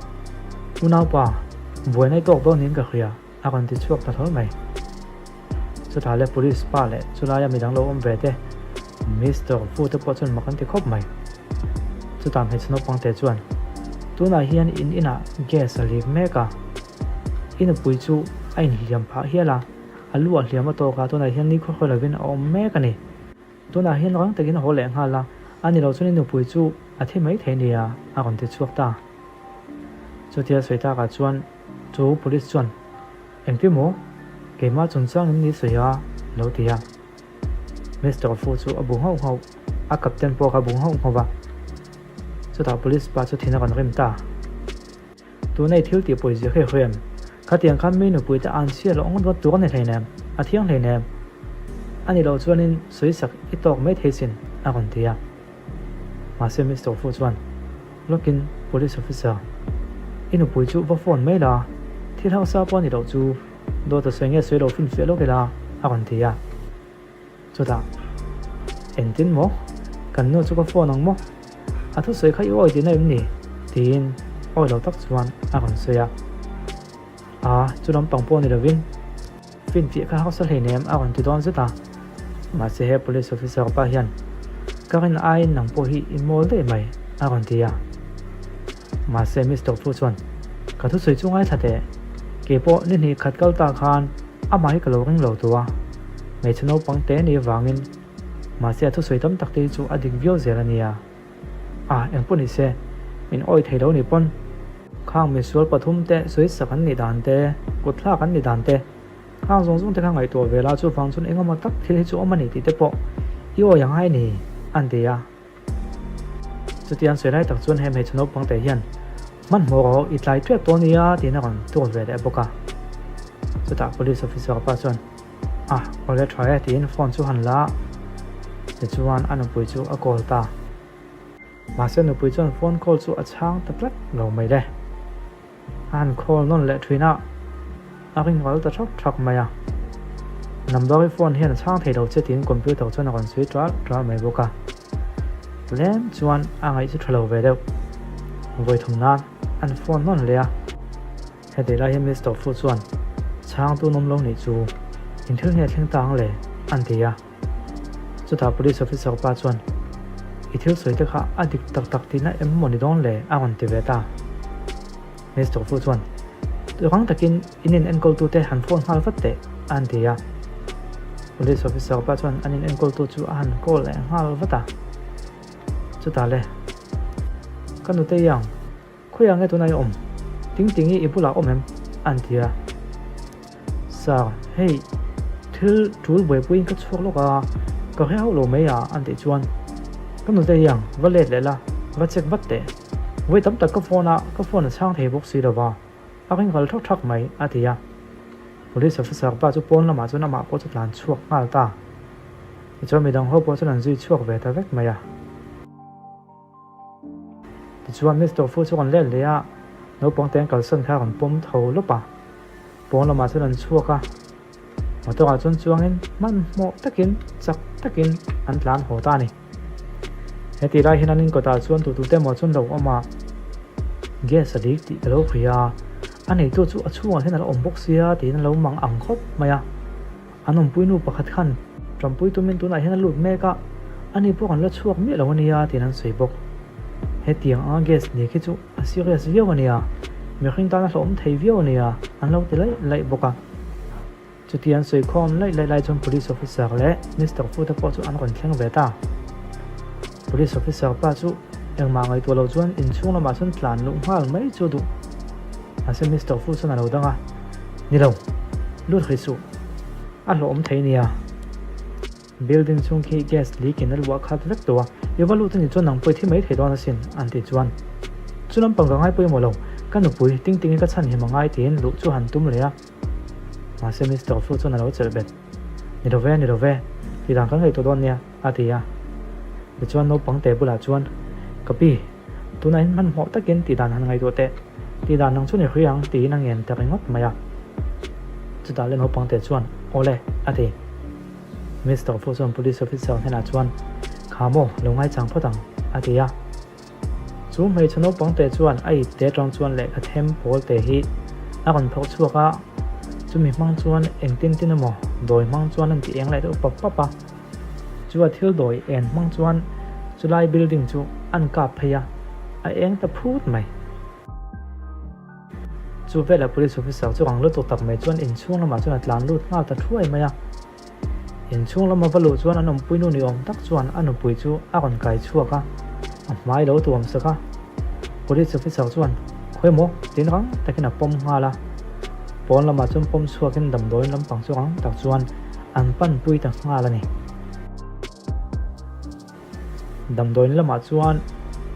Unaupa, buaina i tawk dawn niin ka hria. A rawn ti chhuak ta hlawl mai. Chutah le police pa leh chulaia midang lo awm ve te, Mister Fu te pawh chuan mak an ti khawp mai. Chutah hmeichhe naupang te chuan, Tunah hian in inah gas a lik mek a, i nupui chu a inhliam phah hial a, a lu a hliam a tawk a, tunah hian nikhua khawi lovin a awm mek a ni. Tunah hian rang takin a haw leh nghal a, a ni lo chuan i nupui chu a thi mai thei nia, a rawn ti chhuak ta. Chutia sawi takah chuan Chu police chuan, Engti maw? Keimah chungchangin ni sawi a, lo ti a. Mister Fu chu a bu nghauh nghauh, a captain pawh kha a bu nghauh nghauh va. Chutah police pa chu thin a rawn rim ta. Tuna i thil tih pawizia kha i hria em? Khatiang khan mi nupui te an chhiat loh ngawt ngawt tur a ni hleinem, a thiang hleinem. A nih loh chuanin sawisak i tawk mai thei sin, a rawn ti a. Mahse Mister Fu chuan, Lawkin police officer, i nupui chu va phone mai la, thil hausa pawh a ni loh chu, dawt a sawi nge sawi lo finfiah lawk ila, a rawn ti a. Chutah, Engtin maw? Kan nu chu ka phone ang maw? A thusawi kha i awi tihna em ni? tiin awi lo tak chuan a rawn sawi a. A, chu lampang pawh ni lovin finfiah kha hausa hleinem a rawn ti dawn zet a. Mahse he police officer pa hian ka rin aiin nang pawh hi i mawl daih mai a rawn ti a. Mahse Mister Fu chuan ka thusawi chu ngaithla teh, keipawh ni hnih khat kal ta khan Amah hi ka lo ring lo tu a, hmeichhe naupang te nih avangin mahse a thusawi tam tak te hi chu a dik viau zel a nia. Ah, engpawh ni se, min awi thei lo ni pawn. Khang misual pathum te sawisak an nih dan te, kut thlak an nih dan te, khang zawng zawng te kha ngaihtuah ve la chuvang chuan engemaw tak thil hi chu awm a ni tih te pawh i awi ang ai ni, an ti a. Chutiang sawi lai tak chuan he hmeichhe naupang te hian hmanhmawh rawh i tlai tep tawh ania tiin a rawn tur ve leh bawk a. Chutah police officer pa chuan a awle tha e tiin phone chu han la a, tichuan a nupui chu a call ta. Mahse nupui chuan phone call chu a chhang ta tlat lo mai le. A han call nawn leh thin a, a ring ral ta thak thak mai a. Number i phone hian a chhang thei lo che tiin computer chuan a rawn sawi ṭal ṭal mai bawk a. Tlem chuan a ngaih chu ṭha lo ve deuh. Vawi thum nan an phone nawn leh a. Heti lai hian Mister Fu chuan chhangtu nawm lo nih chu in thil nge thleng ta ang le an ti a. Chutah police officer pa chuan, I thil sawi te kha a dik tak tak tihna em maw ni dawn le? a rawn ti ve ta. Mister Fu chuan, Rang takin in in enkawltute han phone nghal vat teh, a han ti a. Police officer pa chuan an in enkawltu chu a han call leh nghal vat a. Chutah le, Ka nute iang, Khawiah nge tunah i awm? Ting ting i i bulah awm em? a an ti a. Sir, hei thil tul buaipuiin ka chhuak lawk a, ka hre hauh lo mai a an tih chuan ka nute hian va let leh la, va check vat teh. Vawi tam tak ka phone a, ka phone a chhang thei bawk si lo va, a ring ral thak thak mai a ti a. Police officer pa chu pawn lamah chuan amah pawh chu tlan chhuak nghal ta. Tichuan midang ho pawh chuan an zui chhuak ve ta vek mai a. Tichuan Mister Fu chu rawn let leh a, naupang te an kalsan kha a rawn pawm tho lawp a. Pawn lamah chuan an chhuak a, motor ah chuan chuangin hmanhmawh takin chak takin an tlan haw ta a ni. Heti lai hian an inkawtah chuan tutute emaw chuan lo awm a, gas a leak tih ka lo hria a, a neitu chu a chhungah hian a lo awm bawk sia tiin a lo mang ang khawp mai a. An awmpui nu pakhat khan Ṭampui tumin tunah hian a lut mek a, ani pawh kan la chhuak miah lo ania tiin an sawi bawk. Hetiang anga gas ni khi chu a serious viau ania, mihring tan a hlauhawm thei viau ania an lo ti laih laih bawk a. Chuti an sawi khawm laih laih lai chuan Police Officer leh Mister Fu te pawh chu an rawn thleng ve ta. Police Officer pa chu engmah ngaihtuah lo chuan inchhung lamah chuan tlan luh nghal mai chu a duh. Mahse Mister Fu chuan a lo dang a, Ni lo, lut hrih suh. A hlawhawm thei nia. Building chhung khi gas leak in a luah khat vek tawh a, i va lut a nih chuan nang pawh i thi mai thei dawn asin, an tih chuan. Chu lampang ka ngai pawimawh lo, ka nupui ting tingin ka chhan him a ngai tiin luh chu han tum leh a. Mahse Mister Fu chuan a lo chelh bet. Ni lo ve, ni lo ve, tih dan kan ngaihtuah dawn nia, a ti a. Tichuan naupang te bulah chuan, Ka pi, tunah in hmanhmawh takin tih dan han ngaihtuah teh, tih dan nang chu ni hri ang, tiin a ngen ta ringawt mai a. Chutah le naupang te chuan, Aw le, a ti. Mister Fu chuan police officer hnenah chuan, Kha maw, lo ngaichang phawt ang, a ti a. Chu hmeichhe naupang te chuan a ip te atang chuan lehkha them pawl te hi a rawn phawrh chhuak a, chumi hmang chuan engtin tin emaw dawi hmang chuan an ti eng leh deuh pap pap a. Chu a thil dawi en hmang chuan chulai building chu an kap phei a, a eng ta phut mai. Chu velah police officer chu rang lutuk tak mai chuan inchhung lamah chuan a tlan lut nghal ta thuai mai a. Inchhung lama va luh chuan an awmpui nu ni awm tak chuan a nupui chu a rawn kai chhuak a, a hmai lo tuam sak a. Police officer chuan, Khawi maw? tiin rang takin a pawm nghal a. Pawn lamah chuan pawm chhuakin damdawiin lampang chu rang tak chuan an panpui ta nghal a ni. Damdawiin lamah chuan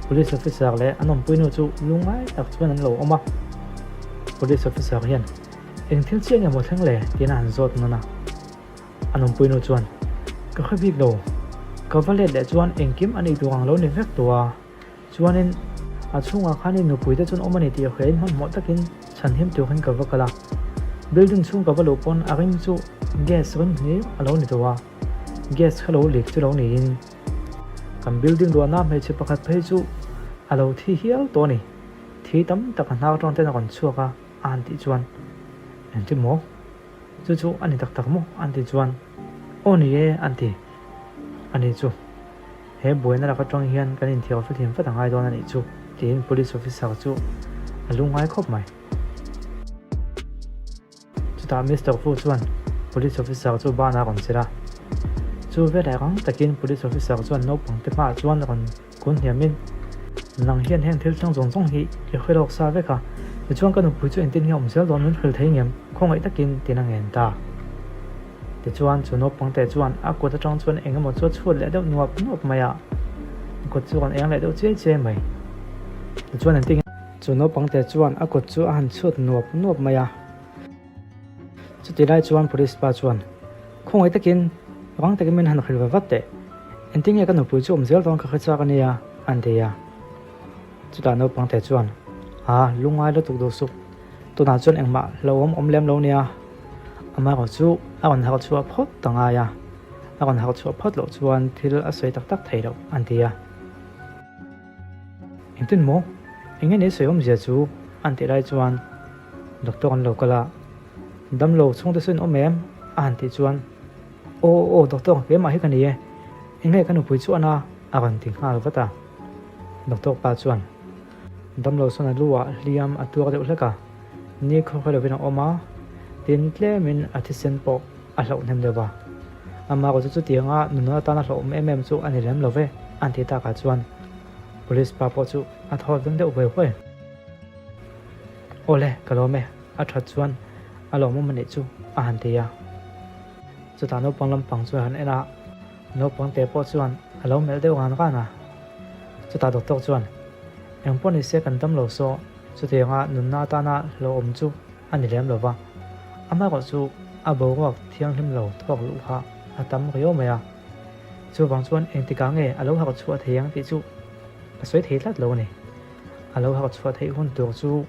Police Officer leh an awmpuinu chu lungngai tak chuan an lo awm a. Police Officer hian, Eng thil chiah nge maw thleng le? tiin a han zawt nawn a. An awmpuinu chuan, Ka hre bik lo. Ka va let leh chuan engkim an eitur ang lo ni vek tawh a. Chuanin, a chhungah khan i nupuite chuan awm a ni tih hriain hmanhmawh takin chhanhim turin ka va kal a. Building chhung ka va luh pawn a rim chu gas rim hlir a lo ni tawh a. Gas kha lo leak chu lo niin kan building ruahna hmeichhe pakhat phei chu a lo thi hial tawh a ni. Thi tam tak a hnar atang ten a rawn chhuak a, a han tih chuan, Engtin maw? Chu chu a ni tak tak maw? an tih chuan, Aw ni e, an ti. A ni chu. He buaina lak atang hian kan inthiam fihlim vat a ngai dawn a nih chu, tiin Police Officer chu a lungngai khawp mai. Chutah Mister Fu chuan Police Officer chu banah a rawn chelh a. Chu veleh rang takin Police Officer chuan naupang te hmaah chuan rawn kun hniamin, Nang hian heng thil thleng zawng zawng hi i hre lawk sa vek a, tichuan ka nupui chu engtin nge awm zel dawn min hrilh thei ngem, khawngaih takin tiin a ngen ta. Tichuan chu naupang te chuan a kut atang chuan eng emaw chu a chhut leh deuh nuap nuap mai a, a kut chu a rawn eng leh deuh chiai chiai mai. Tichuan engtin nge. Chu naupang te chuan a kut chu a han chhut nuap nuap mai a. Chuti lai chuan police pa chuan, Khawngaih takin, rang takin min han hrilh ve vat teh. Engtin nge ka nupui chu awm zel dawn ka hre chak a nia, an ti a. Chutah naupang te chuan, A, lungngai lutuk duh suh. Tunah chuan engmah hlauhawm awm lem lo nia. Amaherawh chu a rawn harh chhuah phawt ta ngai a, a rawn harh chhuah phawt loh chuan thil a sawi tak tak thei loh, an ti a. Engtin maw? Eng nge ni sawi awmzia chu? an tih lai chuan doctor an lo kal a, Damlo chhungte sawn awm em? a han tih chuan, Aw aw doctor keimah hi ka ni e, eng nge ka nupui chu an a? a rawn ti nghal vat a. Doctor pa chuan, Damlo sawn a lu ah hliam a tuar deuh hlek a, ni khawkhaw lovin a awm a, tin tlemin a thisen pawh a hlauh hnem deuh va. Amah erawh chu chutianga nunna atana hlauhawm em em chu a ni lem lo ve, an tih takah chuan Police pa pawh chu a thaw veng deuh huai huai. Awle, ka lawm e, a that chuan a lawmawm a nih chu, a han ti a. Chutah naupang lampang chu a han en a, naupang te pawh chuan a lo melh deuh ran ran a. Chutah doctor chuan, Eng pawh ni se kan dam lo saw, chutianga nunna atana hlauhawm chu a ni lem lo va, amaherawh chu a boruak thianghlim lo thawk luh kha a tam riau mai a. Chuvang chuan engtikah nge a lo harh chhuah thei ang tih chu ka sawi thei tlat lo a ni. A lo harh chhuah theih hun tur chu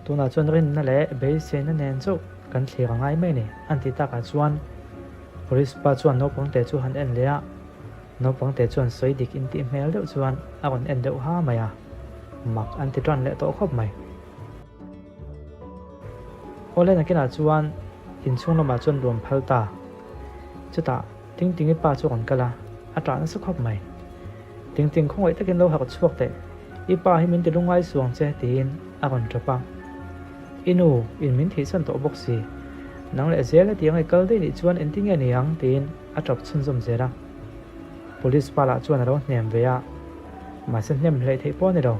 tunah chuan rinna leh beiseina nen chauh kan thlir a ngai mai a ni an tih takah chuan Police pa chuan naupang te chu han en leh a, naupang te chuan sawi dik intih hmel deuh chuan a rawn en deuh ha mai a, mak an ti tan leh tawh khawp mai. Awle nakinah chuan inchhung lamah chuan ruam phal ta. Chutah Tingtingi pa chu a rawn kal a, a ṭah nasa khawp mai. Tingting khawngaih takin lo harh chhuak teh, i pa hi min ti lungngai suang che tiin a rawn ṭap a. I nu in min thihsan tawh bawk si, nang leh zel hetiang i kal daih nih chuan engtin nge ni ang tiin a ṭap chhunzawm zel a. Police pa lah chuan a lo hnem ve a, mahse hnem hleih theih pawh a ni lo.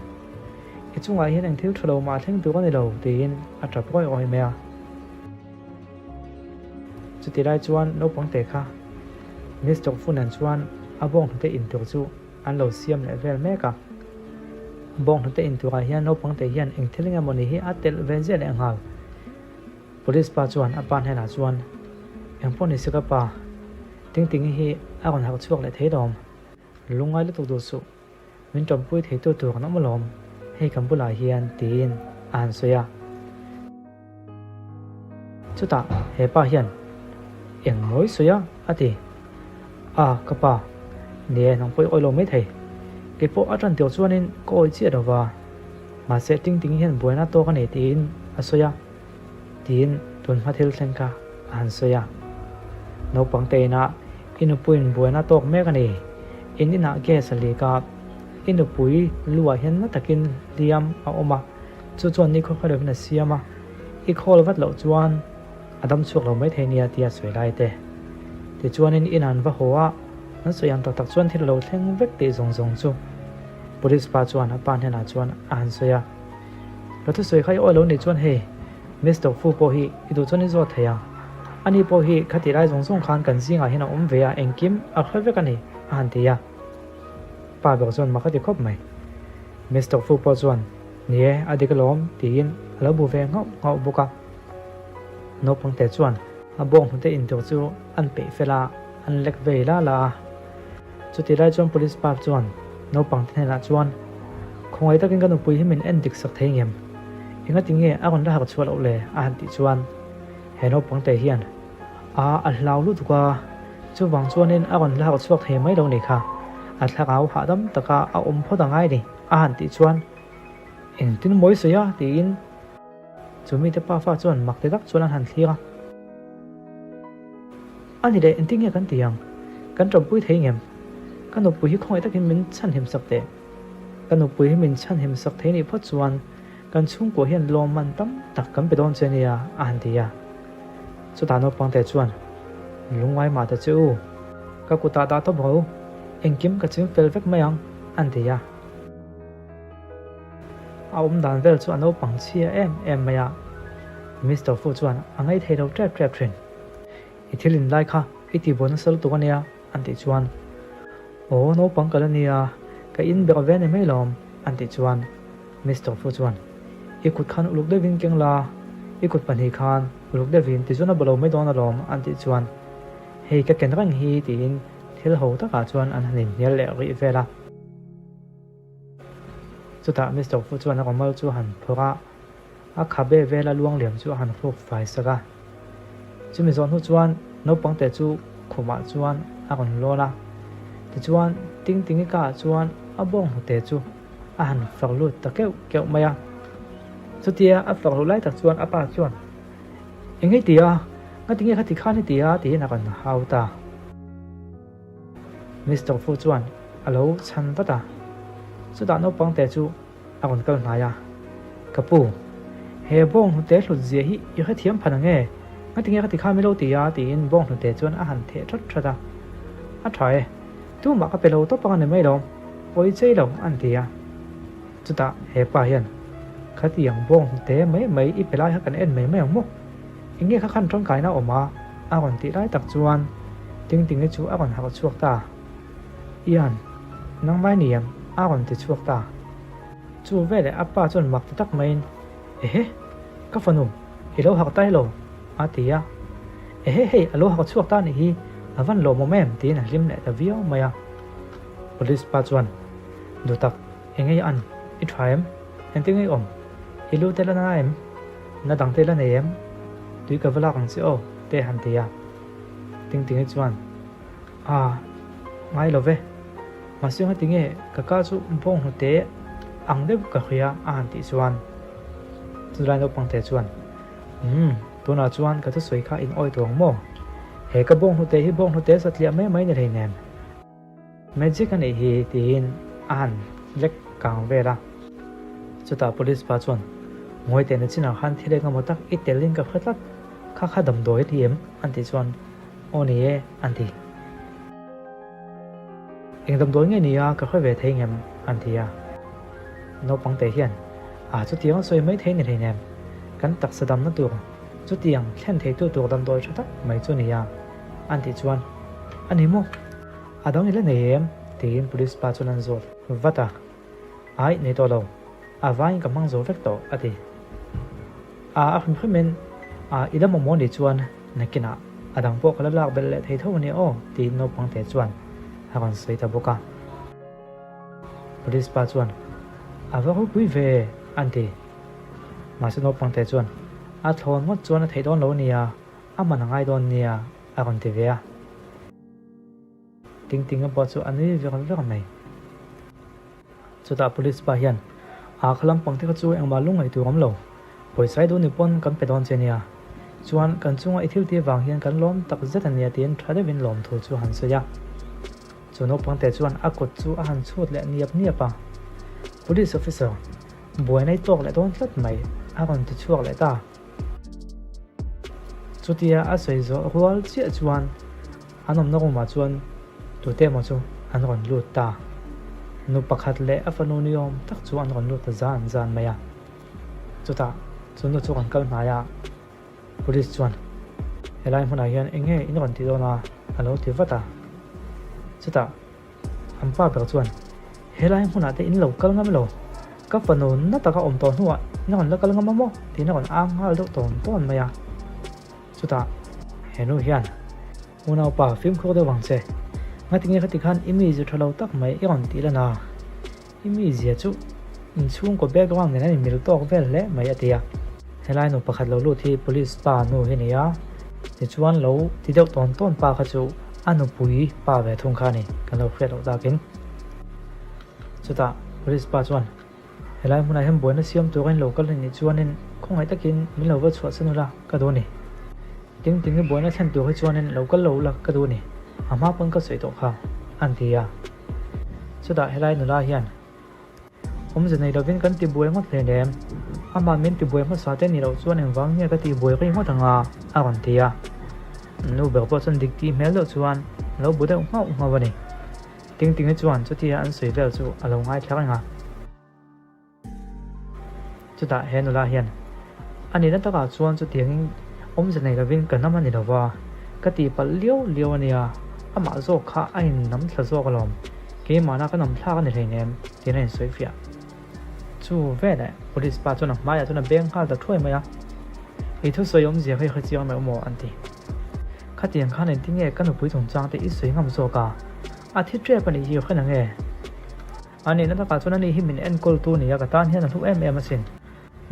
I chungah hian eng thil tha lo mah thleng tur a ni lo tiin a tap rawih rawih mai a. Chuti lai chuan naupang te kha Mister Fu nen chuan a bawnghnute in tur chu an lo siam leh vel mek a. Bawnghnute in turah hian naupang te hian eng thil nge mawni hi a telh ve ziah leh nghal. Police pa chuan a pa hnenah chuan, Engpawh ni se ka pa, Tingtingi hi a rawn harh chhuak leh thei lawm. Lungngai lutuk duh suh. Min tawmpui theitu tur an awm alawm, hei kan bulah hian, tiin a han sawi a. Chutah he pa hian, Eng mawi sawi a? a ti. A, ka pa, ni e, nang pawh i awi lo mai thei. Kei pawh a tan tir chuanin ka awi chiah lo va, mahse ting ting hian buaina tawk a nei tiin a sawi a, tiin tun hma thil thleng kha a han sawi a. Naupang te inah i nupuiin buaina tawk mek a ni. In inah gas a leak a, i nupui luah hian na takin hliam a awm a, chu chuan ni khawkhaw lovin a siam a, i khawl vat loh chuan a dam chhuak lo maithei nia tia sawi lai te. Tichuanin in an va haw a, an sawi ang tak tak chuan thil a lo thleng vek tih zawng zawng chu Police pa chuan a pa hnenah chuan a han sawi a. Ka thusawi kha i awi lo nih chuan hei Mister Fu pawh hi i duh chuan i zawt thei ang. Ani pawh hi kha tih lai zawng zawng khan kan zingah hian a awm ve a, engkim a hre vek a ni, a han ti a. pa ber chuan mak a ti khawp mai. Mister Fu pawh chuan, Ni e, a dik alawm, tiin a lo bu ve nghauh nghauh bawk a. Naupangte chuan a bawnghnute intur chu an peih fel a, an lek vei la la a. Chutih lai chuan Police pa chuan naupangte hnenah chuan, Khawngaih takin ka nupui hi min en dik sak thei ngem? Engati nge a rawn la harh chhuah loh le? a han tih chuan he naupangte hian, A, a hlau lutuk a, chuvang chuanin a rawn la harh chhuak thei mai lo ni kha, a thlarau hahdam taka a awm phawt a ngai ni, a han tih chuan, Engtin mawi sawi a? tiin chu mite pafa chuan mak ti tak chuan an han thlir a. A ni leh, engtin nge kan ti ang? Kan ṭawmpui thei ngem? Ka nupui hi khawngaih takin min chhanhim sak teh. Ka nupui hi min chhanhim sak thei nih phawt chuan kan chhungkua hian lawmman tam tak kan pe dawn che nia, a han ti a. Chutah naupangte chuan, Lungngai mah ta che u, ka kutah dah tawp ro, engkim ka ching fel vek mai ang, an ti a. A awm dan vel chu a naupang chhia em em mai a, Mister Fu chuan a ngaithei lo tep tep thin. I thil in lai kha i ti buai nasa lutuk ania an tih chuan, Aw naupang ka la nia, ka in ber ve ni mai lawm an tih chuan Mister Fu chuan, I kut khan uluk deuhin keng la, i kut pahnih khan uluk deuhin ti chuan a balo mai dawn alawm an tih chuan, Hei ka ken reng hi tiin thil ho takah chuan an han inhnial leh rih vel a. Chutah Mister Fu chuan a rawmal chu a han phawrh a, a khabe vela luang liam chu a han hruk fai sak a. Chumi zawh hnu chuan naupang te chu khumah chuan a rawn lawn a, tichuan Tingtingi kaah chuan a bawng hnute chu a han far lut ta keuh keuh mai a. Chutia a far luh lai tak chuan a pa chuan, Eng hei ti a? Ngatinge kha ti khan heti a? tiin a rawn hau ta. Mister Fu chuan a lo chhan vat a, chutah naupang te chu a rawn kal hnai a, Ka pu, he bawng hnute hlut zia hi i hrethiam phan ang e, ngatinge ka ti kha mi lo ti a tiin bawng hnute chuan a han theh that that a, A tha e, tumah ka pe lo tawp ang a ni mai lo, pawi chei lo an ti a. Chutah he pa hian, Khatiang bawng hnute mai mai i pe lai kha kan en mai mai ang maw? Eng nge kha khan tangkaina a awm a? A rawn tih lai tak chuan Tingtingi chu a rawn harh chhuak ta. Ian, nangmah i ni em? A rawn ti chhuak ta. Chu veleh a pa chuan mak ti tak maiin, Ehe, ka fanu, i lo harh ta elo? A ti a. Ehe, hei a lo harh chhuak ta anih hi, a van lawmawm em? Tiin a hlim leh ta viau mai a. Police pa chuan, Dutak, Eng ei an? I tha em? Engtin nge i awm? I lu te la na em? Na dang te la nei em? Tui ka va lak ang che aw, te han ti a. Tingtingi chuan, A, ngai lo ve. Mahse ngati nge ka ka chu bawng hnute ang deuh ka hria a han tih chuan chulai naupang te chuan, Umm, tunah chuan ka thusawi kha in awi tawh ang maw? He ka bawng hnute hi bawng hnute satliah mai mai ni hleinem. Magic a nih hi tiin a han lek kang vel a. Chutah police pa chuan, Ngawi teh na chinah khan thil eng emaw tak i tel in ka hre tlat, kha kha damdawi a ti em? an tih chuan, Aw ni e, an ti. Eng damdawi nge ni a, ka hre ve thei ngem? an ti a. Naupang te hian, A chutiang a sawi mai thei ni hleinem, kan taksa damna tur chutiang thlen theitu tur damdawi tha tak mai chu a ni a, an tih chuan, A ni maw? A dang i la nei em? tiin police pa chuan an zawt vat a. Aih, nei tawh lo. A vaiin ka hmang zo vek tawh, a ti. A a hrim hrimin, A, i la mamawh nih chuan nakinah a dang pawh ka la lak belh leh thei tho a nia aw, tiin naupang te chuan a rawn sawi ta bawk a. Police pa chuan, A va ropui ve, an ti. Mahse naupang te chuan, A thlawn ngawt chuan a theih dawn lo a nia, a man a ngai dawn nia, a rawn ti ve a. Tingtinga pawh chu a nui ver ver mai. Chutah police pa hian, A kha lampang te kha chu engmah lungngaih tur awm lo. Pawisa i duh ni pawn kan pe dawn che nia. Chuan kan chunga i thil tih vang hian kan lawm tak zet a nia tiin tha deuhin lawmthu chu a han sawi a. Chu naupang te chuan a kut chu a han chhut leh niap niap a. Police officer, buaina i tawk leh dawn tlat mai, a rawn ti chhuak leh ta. Chutia a sawi zawh rual chiah chuan an awmna room ah chuan tute emaw chu an rawn lut ta. Nu pakhat leh a fanu ni awm tak chu an rawn lut ta zan zan mai a. Chutah chu nu chu rawn kal hnai a, Police chuan helai hmunah hian eng nge in rawn ti dawn a? a lo ti vat a. Chutah an pa ber chuan. Helai hmunah te in lo kal ngam lo, ka fanu na taka awm tawh hnuah in rawn la kal ngam a maw? tiin a rawn ang nghal deuh tawn tawn mai a. Chutah he nu hian, Unaupa, fimkhur deuh vang che. Ngatinge khati khan i mizia tha lo tak mai i rawn tih lan a? I mizia chu inchhungkaw background nen an inmil tawk vel hle mai a ti a. Helai nu pakhat lo lut hi police pa nu hi ni a, tichuan lo ti deuh tawn tawn pa kha chu a nupui pa ve thung kha a ni, kan lo hriat loh takin. Chutah police pa chuan helai hmunah hian buaina siam tur a in lo kal a nih chuanin khawngaih takin min lo va chhuahsan ula ka duh a ni. Ting ting i buaina thlen tur hi chuanin lo kal lo ula ka duh a ni, a hma pawn ka sawi tawh kha, an ti a. Chutah helai nula hian awmze nei lovin kan ti buai ngawt hleinem, amah min ti buai hmasa te nih loh chuan engvang nge ka tih buai rei ngawt anga a rawn ti a. Nu ber pawh chuan dik tih hmel deuh chuan a lo bu deuh nghauh nghauh a ni. Ting Tingi chuan chutia an sawi vel chu a lo ngaithla reng a. Chutah he nula hian, A nihna takah chuan chutiangin awmze nei lovin ka nam a ni lova, ka tihpalh liau liau a nia, amah zawk kha a innam thla zawk alawm, keimahna ka nam thlak a ni hleinem, tiin a insawi fiah. Chu veleh police pa chuan a hmaiah chuan a beng nghal ta thuai mai a, I thusawi awmzia kha i hrechiang meuh maw? an ti. Khatiang khan engtin nge ka nupui chungchang te i sawi ngam zawk a? A thi tep a nih hi hre nange? A nihna takah chuan ani hi min enkawltu nia ka tan hian a hlu em em asin.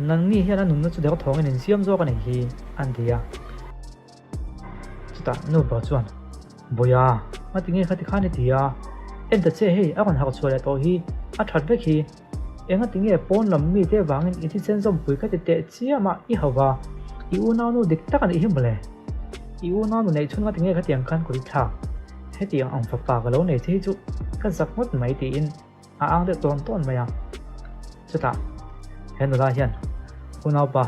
Nangni hian a nunna chu deuh thawngin in siam zawk a nih hi, an ti a. Chutah nu ber chuan, Bawiha, ngati nge khati khan i ti a? En ta che hei, a rawn harh chhuah leh tawh hi, a that vek hi. Engati nge pawn lam mite vangin i thisen zawmpui kha ti teh chiam a i hauh va, i unaunu dik tak a nih hi mawle. I unaunu neih chhun ngati nge khatiang khan kut i thlak? Hetiang ang fapa ka lo nei che hi chu ka zak ngawt mai tiin a ang deuh tawn tawn mai a. Chutah he nula hian, Unaupa,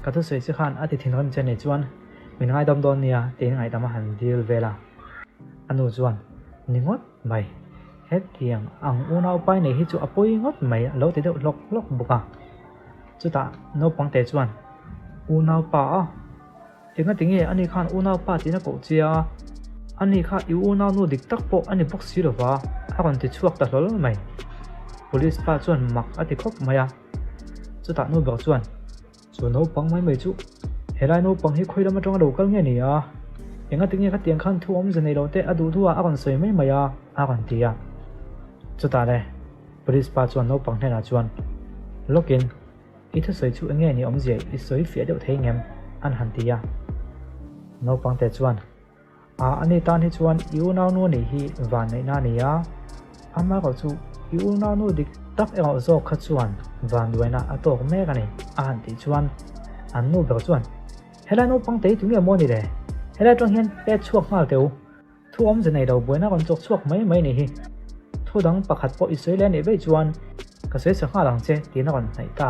ka thusawi che khan a ti thinrim che nei chuan min ngaidam dawn nia tiin ngaihdam a han dil vel a. A nu chuan, Ni ngawt mai. Hetiang ang unaupai nei hi chu a pawi ngawt mai a lo ti deuh hlawk hlawk bawk a. Chutah naupangte chuan, Unaupa a? Engati nge ani khan unaupa tiin a koh che a? Ani kha i unaunu dik tak pawh a ni bawk si lova a rawn ti chhuak ta hlawl mai. Police pa chuan mak a ti khawp mai a. Chutah nu ber chuan, Chu naupang mai mai chu helai naupang hi khawi lam atanga lo kal nge ni a? Engati nge khatiang khan thu awmze nei lo te a duh duhah a rawn sawi mai mai a? a rawn ti a. Chutah le Police pa chuan naupang hnenah chuan, Lawkin, i thusawi chu enge ni awmzia i sawi fiah deuh thei ngem? an han ti a. Naupang te chuan, A ani tan hi chuan i unaunu nih hi vanneihna a ni a, amaherawh chu i unaunu dik tak erawh zawk kha chuan vanduaina a tawk mek a ni a han tih chuan an nu ber chuan Helai naupang te hi tunge maw ni le? Helai atang hian pet chhuak nghal teh u, thu awmze nei lo buaina rawn chawk chhuak mai mai nih hi. Thu dang pakhat pawh i sawi leh anih vaih chuan ka sawi sa nghal ang che tiin a rawn hnaih ta.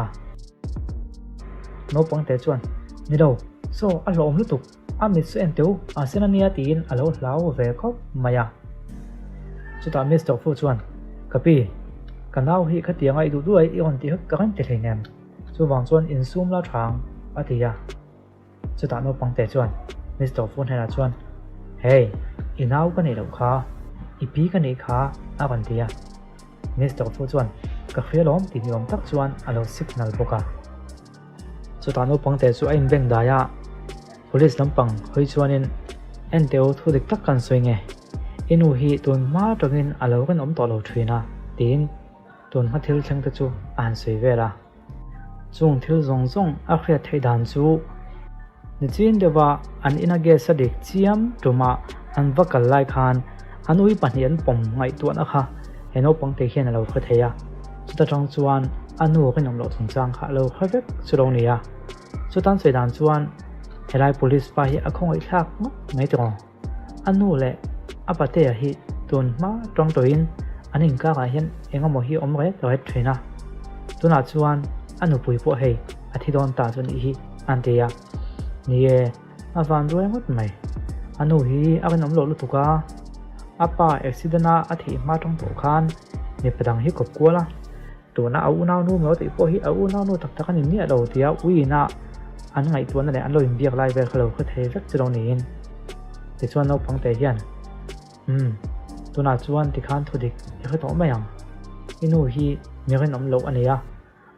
Naupang te chuan Ni lo, saw a hlawhawm lutuk. A mit chu en teu a sen a nia tiin a lo hlau ve khawp mai a. Chutah Mister Fu chuan, Ka pi, ka nau hi khatianga i duh duai i rawn tih ka rem ti hleinem, chuvang chuan insum la tha ang, a ti a. Chutah naupang te chuan Mister Fu hnenah chuan, Hey, i nau ka neih loh kha, i pi ka neih kha, a rawn ti a. Mister Fu chuan, Ka hria lawm tih ni awm tak chuan a lo signal bawk a. Chutah naupang te chu a inbeng dai a, police lampang hawi chuanin Enteu thu dik tak kan sawi nge, i nu hi tun hma tawngin a lo rinawm tawh lo thin a tiin tun hma thil thleng te chu a han sawi vel a. Chung thil zawng zawng a hriat theih dan chu nichin deuha an ina gas a dik chiam tumah an va kal lai khan an ui pahnih an pawm ngaihtuahna kha he naupang te hian a lo hre thei a, chuta tang chuan a nu rinawm loh chungchang kha a lo hre vek chu lo ni a, chutan sawi dan chuan helai police pa hi a khawngaih thlak ngawt mai tawh. A nu leh a patea hi tun hma tawng tawhin an inkakah hian eng emaw hi awm ret ret thin a, tunah chuan a nupui pawh hei a thi dawn ta chu nih hi an ti a, ni e. A van ruai ngawt mai. A nu hi a rinawm loh lutuk a, a pa accident a a theih hma tang tawh khan mipa dang hi kawp kual a, tuna a unaunu maw tih pawh hi a unaunu tak tak a ni miah lo tia uiin a an ngaihtuahna leh an lo inbiak lai vel kha lo hre thei vek chu lo niin. Tichuan naupang te hian, Umm, tunah chuan tikhan thudik i hre tawh mai ang. I nu hi mi rinawm loh a nei a,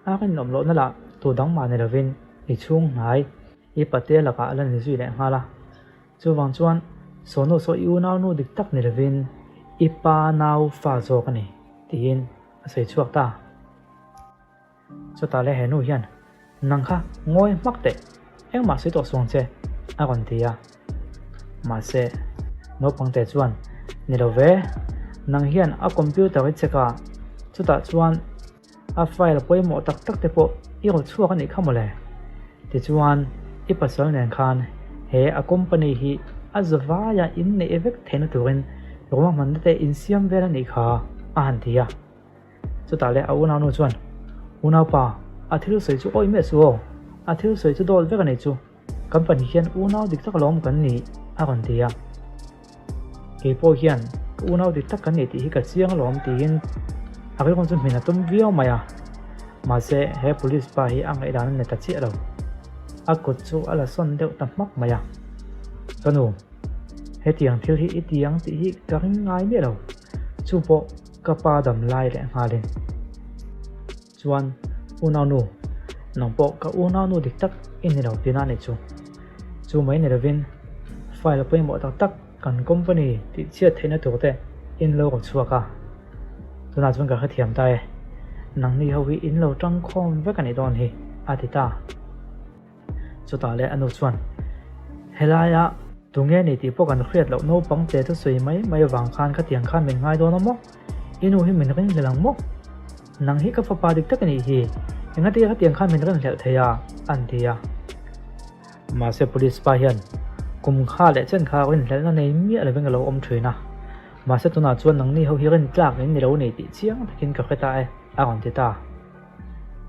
a rinawm lohna lah tu dang mah ni lovin i chhung hnai, i patea lakah a la ni zui leh nghal a. Chuvang chuan Sawnu saw i unaunu dik tak ni lovin i pa nau fa zawk a ni, tiin a sawi chhuak ta. Chutah leh he nu hian, Nang kha ngawi hmak teh, engmah sawi tawh suang che, a rawn ti a. Mahse, naupangte chuan, Ni lo ve, nang hian a computer i check a, chutah chuan a file pawimawh tak tak te pawh i rawn chhuak a nih kha mawle. Tichuan, i pasal nen khan he a company hi a zavaia inneih vek theihna turin ruahmanna te insiam vel a nih kha, a han ti a. Chutah leh a unaunu chuan, Unaupa, a thil sawi chu awih miah suh aw, a thil sawi chu dawt vek a nih chu, kan pahnih hian unau dik tak alawm kan nih, a rawn ti a. Kei pawh hian ka unau dik tak kan nih tih hi ka chiang alawm tiin a rilru chu hmin a tum viau mai a. Mahse, he police pa hi a ngaihdan a ni ta chiah lo. A kut chu a la sawn deuh ta hmak mai a. Ka nu, hetiang thil hi i ti ang tih hi ka ring ngai miah lo. Chu pawh ka pa dam lai leh nghalin. Chuan, Unaunu, nang pawh ka unaunu dik tak i ni lo tihna anih chu. Chu mai ni lovin file pawimawh tak tak kan company tih chhiat theihna tur te in lo rawn chhuak a. Tunah chuan ka hrethiam ta e, nangni ho hi in lo tangkhawm vek anih dawn hi, a ti ta. Chutah leh a nu chuan, Helaia tunge ni tih pawh kan hriat loh naupang te thusawi mai mai avang khan khatiang khan min ngai dawn a maw? I nu hi min ringhlel ang maw? Nang hi ka fapa dik tak a nih hi, engatia khatiang khan min ringhlelh thei a? an ti a. Mahse police pa hian kum kha leh chen kha rinhlelhna nei miah lovin ka lo awm thin a, mahse tunah chuan nangni ho hi rintlak in ni lo ni tih chiang takin ka hre ta e, a rawn ti ta.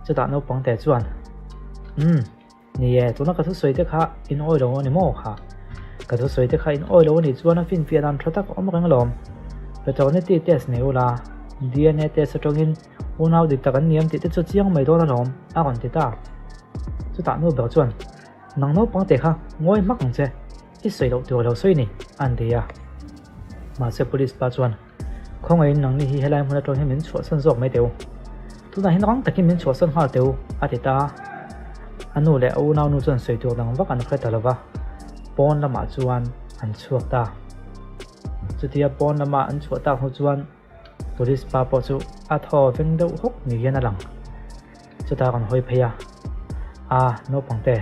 Chutah naupang te chuan, Umm, ni e, tuna ka thusawi te kha in awi lo a ni maw kha? Ka thusawi te kha in awi lo a nih chuan a finfiah dan tha tak a awm reng alawm. Paternity test nei ula, DNA test atangin unau dik tak an ni em tih te chu chiang mai dawn alawm, a rawn ti ta. Chutah nu ber chuan, Nang naupang te kha ngawi hmak ang che, i sawi loh tur lo sawi ni, an ti a. Mahse police pa chuan, Khawngaihin nangni hi helai hmun atang hian min chhuahsan zawk mai teh u. Tunah hian rang takin min chhuahsan nghal teh u, a ti ta a. A nu leh a unaunu chuan sawi tur dang vak an hre ta lo va, pawn lamah chuan an chhuak ta. Chutia pawn lama an chhuah tak hnu chuan Police pa pawh chu a thaw veng deuh hawk ni hian a lang. Chutah kan hawi phei a, A, naupang te,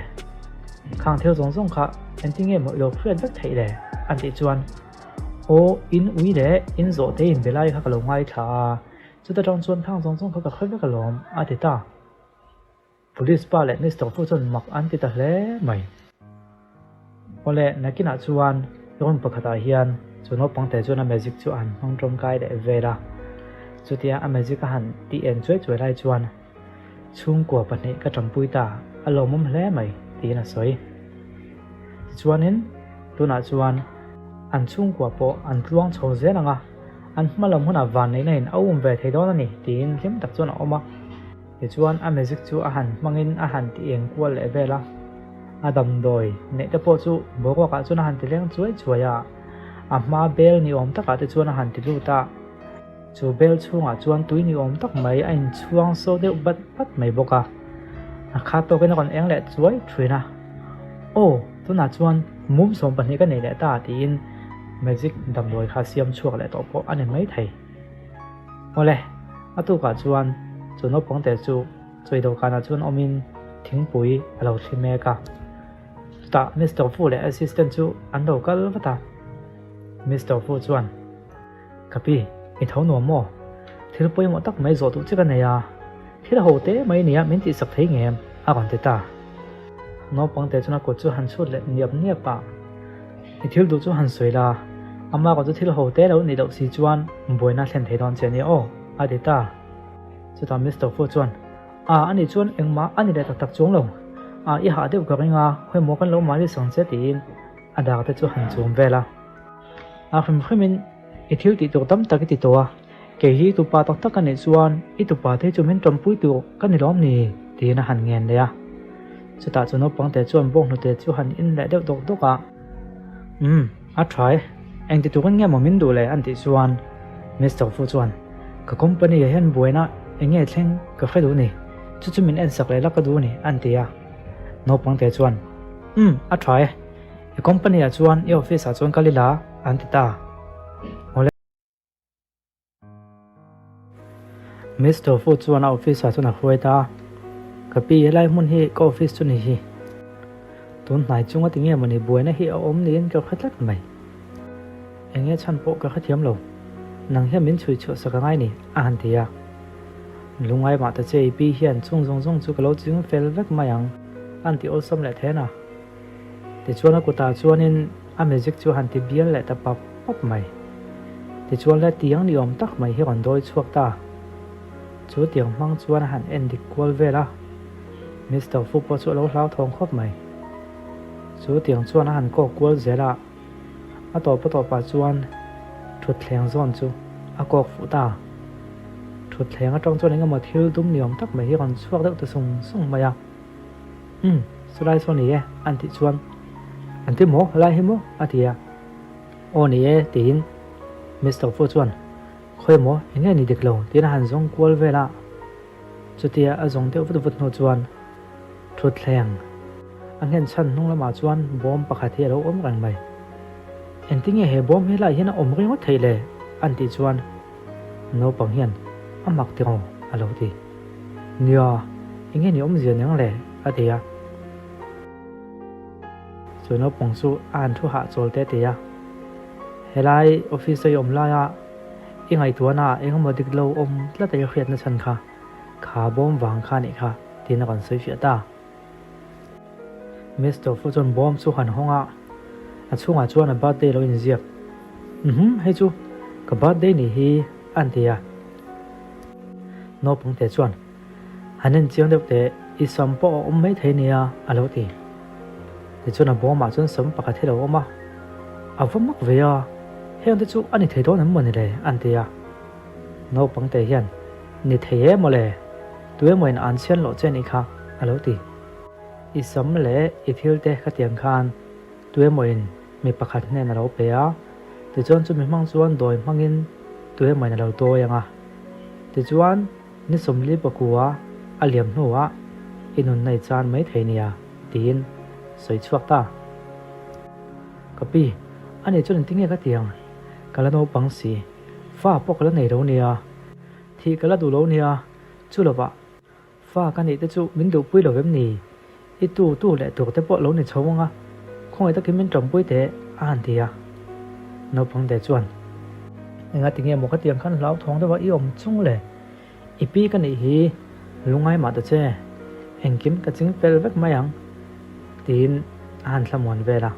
khang thil zawng zawng kha engtin nge maw i lo hriat vek theih le? an tih chuan, Aw, in ui leh in zawh te in be lai kha ka lo ngaithla a, chuta tang chuan khang zawng zawng kha ka hre vek alawm, a ti ta. Police pa leh Mister Fu chuan mak an ti ta hle mai. Awle, nakinah chuan room pakhatah hian chu naupang te chuan a magic chu a han hmang tawngkai leh vel a. Chutia a magic a han tih en chuai chuai lai chuan chhungkua pahnih ka tampui ta, a lawmawm hle mai tiin a sawi. Tichuanin tunah chuan an chhungkua pawh an tluang chho zel ang a, an hma lam hunah vanneihna in a um ve thei dawn a ni tiin hlim tak chuan a awm a. Tichuan a magic chu a han hmangin a han ti eng kual leh vel a, a damdawi neih te pawh chu boruakah chuan a han ti leng chuai chuai a, a hma bel ni awm takah te chuan a han ti lut a, chu bel chhungah chuan tui ni awm tak mai a inchhuang so deuh bat bat mai bawk a, a khat tawkin a rawn eng leh chuai thin a, Aw, tunah chuan mum 12 ka nei leh ta tiin magic damdawi kha siam chhuak leh tawh pawh a ni maithei. Awle, a tukah chuan chu naupang te chu chawi dawhkanah chuan awmin thingpui a lo thli mek a. Chutah Mister Fu leh assistant chu an lo kal vat a. Mister Fu chuan, Ka pi, i tho nuam maw? Thil pawimawh tak mai zawh duh che ka nei a, thil ho te mai nia min tihsak thei ngem? a rawn ti ta. Naupang te chuan a kut chu han chhut leh niap niap a. I thil duh chu han sawi la, ama kawt chu thil ho te lo nih loh si chuan buaina thlen thei dawn che ania aw, a ti ta. Chutah Mister Fu chuan, A, ani chuan engmah a ni leh tak tak chuang lo. A, i hah deuh ka ring a, khawimaw kan lo mahni sang che tiin a dar te chu han chum vel a. A hrim hrimin i thil tih tur tam tak i ti tawh a, kei hi tupa tak tak ka nih chuan i tupa te chu min tawmpui tur ka ni lawm ni? tiin a han ngen leh a. Chutah chu naupang te chuan bawnghnute chu han in leh deuh dawk dawk a. Umm, a tha e. Engti turin nge maw min duh le? an tih chuan Mister Fu chuan, Ka company ah hian buaina eng nge thleng ka hre duh ni, chu chu min ensak leh la ka duh a ni, an ti a. Naupang te chuan, Umm, a tha e, i company ah chuan i office ah chuan kal ila, an ti ta. Awle. Mister Fu chuan a office ah chuan a hruai ta a, Ka pi, helai hmun hi ka office chu ni hi. Tun hnai chunga ti nge mawni buaina hi a awm niin ka hre tlat mai. Eng nge chhan pawh ka hrethiam lo. Nang hian min chhui chhuah sak angai ni, a han ti a. Lungai mah ta che i pi hian chung zawng zawng chu ka lo ching fel vek mai ang, a han ti awlsam leh then a. Tichuan a kutah chuanin a magic chu a han ti bial leh ta pap pap mai. Tichuan le tiang ni awm tak mai hi rawn dawi chhuak ta. Chu tiang hmang chuan a han en dik kual vel a. Mister Fu pawh chu a lo hlauthawng khawp mai. Chu tiang chuan a han kawk kual zel a. A tawp a tawpah chuan thutthleng zawn chu a kawk fuh ta. Thutthleng atang chuan engemaw thil dum ni awm tak mai hi rawn chhuak deuh ta sung sung mai a. Umm, chulai saw ni e, an tih chuan, An ti maw, helai hi maw? a ti a. Aw ni e, tiin Mister Fu chuan, Khawi maw, eng nge ni dik lo? tiin a han zawng kual vel a. Chutia a zawng deuh vut vut hnu chuan thutthleng a nghen chhan hnung lamah chuan bawm pakhat hi a lo awm reng mai. Engtinge he bawm hi helaiah hian a awm ringawt theih le? an tih chuan naupang hian a mak tiraw a lo ti. Nia, enge ni awmzia ning le? a ti a. Chu naupang chu a han thu hahchawl teh teh a. Helai office a i awm laia I ngaihtuahna ah engemaw dik lo awm tlat a i hriatna chhan kha, kha bawm vang kha anih kha, tiin a rawn sawi fiah ta. Mister Fu chuan bawm chu han hawng a, a chhungah chuan a birthday lo inziak. Uhum, hei chu ka birthday nih hi, a ti a. Naupangte chuan, Han en chiang deuh teh, i sam pawh a awm mai thei nia, a lo ti. Tichuan a bawmah chuan sam pakhat hi a lo awm a, A va mak ve a, heng te chu a ni thei dawn em maw ni le? an ti a. Naupang te hian, Ni thei e maw le, tu emawin an chhian loh che nih kha, a lo ti. I sam leh i thil te khatiang khan tu emawin mi pakhat hnen a lo pe a, tichuan chumi hmang chuan dawi hmangin tu emawin a lo dawi ang a. Tichuan. Ni 40 pakua a liam hnuah i nun nei chan mai thei nia, tiin sawi chhuak ta. Ka pi, a nih chuan engtin nge ka ti ang? Ka la naupang si, fa pawh ka la nei lo nia, thih ka la duh lo nia, chu lovah fa ka nih te chu min duhpui lo vem ni? I tu tu leh tur te pawh lo ni chho ang a, khawngaih takin min ṭawmpui teh, a han ti a. Naupang te chuan, Enga tinge maw khatiang khan hlauthawng deuh a i awm chung le? I pi ka nih hi, lungai mah ta che, engkim ka ching fel vek mai ang, tiin a han thlamuan vel a.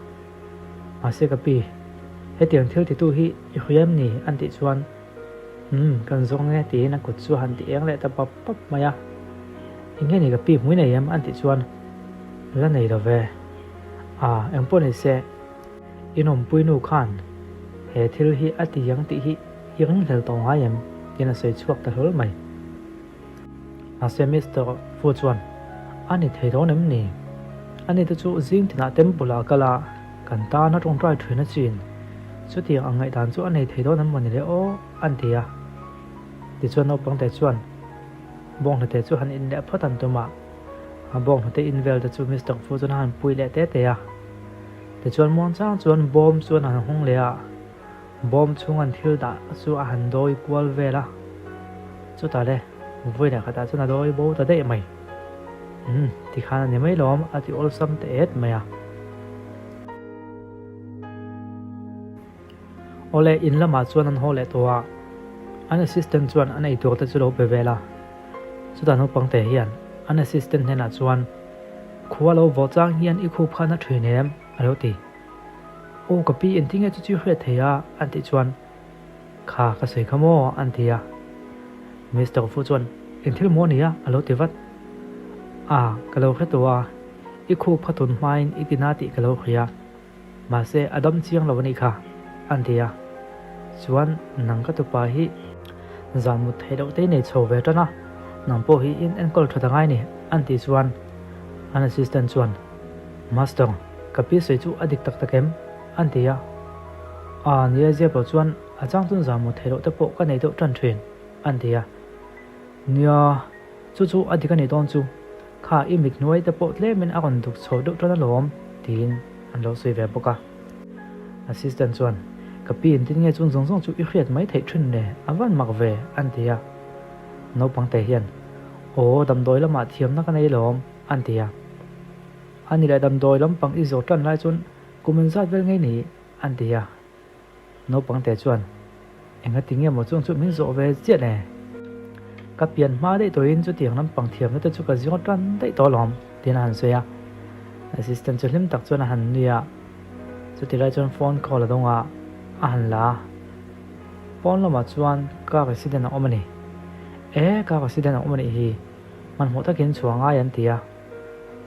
Mahse ka pi, hetiang thil titu hi i hria em ni? an tih chuan, Umm, kan zawng e, tiin a kut chu a han ti eng leh ta pap pap mai a. Eng nge ni ka pi hmui nei em? an tih chuan, La nei lo ve. A, eng pawh ni se, i nawmpui nu khan he thil hi a ti ang tih hi i ringhlel tawh ngai em? tiin a sawi chhuak ta hlawl mai. Mahse Mister Fu chuan, A ni thei dawn em ni? Ani te chu zing tinah temple ah kal a, kan tan a tawngtai thin a chin. Chutiang ang ngaihdan chu a nei thei dawn em maw ni le aw? an ti a. Tichuan naupang te chuan bawnghnute chu han in leh phawt an tum a, a bawnghnute in vel te chu Mister Fu chuan a han pui leh te te a. Tichuan muangchang chuan bawm chuan an hawng leh a. Bawm chhung an thil dah chu a han dawi kual vel a, chutah le vawi leh khatah chuan a dawi bo ta daih mai. Umm, tikhan a ni mai lawm a ti awlsam ta et mai a. Awle, in lamah chuan an haw leh tawh a, an assistant chuan an eitur te chu lo pe vel a. Chutah naupang te hian an assistant hnenah chuan, Khua lo vawh chang hian i khup khan a thin em? a lo ti. Aw ka pi engtin nge chu chu hriat thei a? an tih chuan Kha ka sawi kha maw? an ti a. Mister Fu chuan Eng thil maw nia? a lo ti vat. A, ka lo hre tawh a, i khup kha tun hmain i ti na tih ka lo hria. Mahse a dam chiang lo a nih kha, an ti a. Chuan nang ka tupa hi zan mut theih loh te i nei chho ve tan a, nang pawh hi in enkawl tha ta ngai ni, an tih chuan an assistant chuan Master, ka pi sawi chu a dik tak tak em? an ti a. Aa, nia ziak lo chuan a chang chun zah maw theih loh te pawh ka nei deuh tan thin. An ti a. Nia, chu chu a dik a nih dawn chu. Kha i mit hnuai te pawh tlemin a rawn duk chho deuh tan alawm, tiin an lo sawi ve bawk a. Assistant chuan, Ka pi engtin nge chung zawng zawng chu i hriat mai theih thin le, a van mak ve, an ti a. Naupang te hian, Aw, damdawi lamah thiamna ka nei alawm, an ti a. A ni leh damdawi lampang i zawh tan lai chuan kum engzat vel ngei ni, an ti a. Naupang te chuan, Engati nge maw chung chu min zawh ve chiah le? Ka pian hma daih tawhin chutiang lampang thiamna te chu ka zir tan daih tawh alawm, tiin a han sawi a. Assistant chu hlim tak chuan a han nui a, chuti lai chuan phone call a dawng a, a han la a. Pawn lamah chuan car accident a awm a ni. E, car accident a awm a nih hi, hmanhmawh takin chhuah ngai an ti a,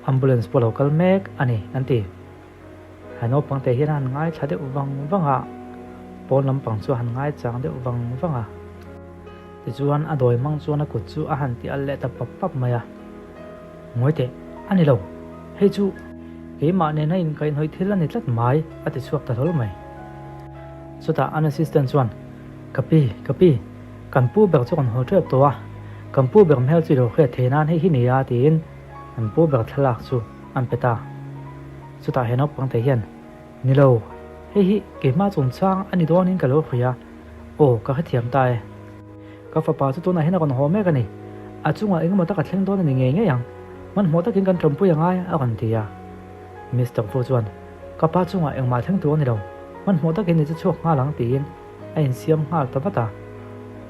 ambulance pawh a lo kal mek a ni an ti. He naupang te hian a han ngaithla deuh vang vang a, pawn lampang chu a han ngaichang deuh vang vang a. Tichuan a dawi hmang chuan a kut chu a han ti alh leh ta pap pap mai a. Ngawi teh, a ni lo, hei chu keimah nena inkaihhnawih thil a ni tlat mai, a ti chhuak ta hlawl mai. Chutah an assistant chuan, Ka pi, ka pi, kan pu ber chu kan haw tep tawh a, kan pu ber hmel chu i lo hriat thei nan hei hi ni a, tiin an pu ber thlalak chu an pe ta. Chutah he naupang te hian, Ni lo, hei hi keimah chungchang a ni dawnin ka lo hria. Aw, ka hrethiam ta e. Ka fapa chu tunah hian a rawn haw mek a ni. A chungah engemaw tak a thleng dawn a ni ngei ngei ang. Hmanhmawh takin kan tawmpui a ngai, a rawn ti a. Mister Fu chuan, Ka pa chungah engmah thleng tur a ni lo. Hmanhmawh takin i che chhuak nghal ang, tiin a insiam nghal ta vat a.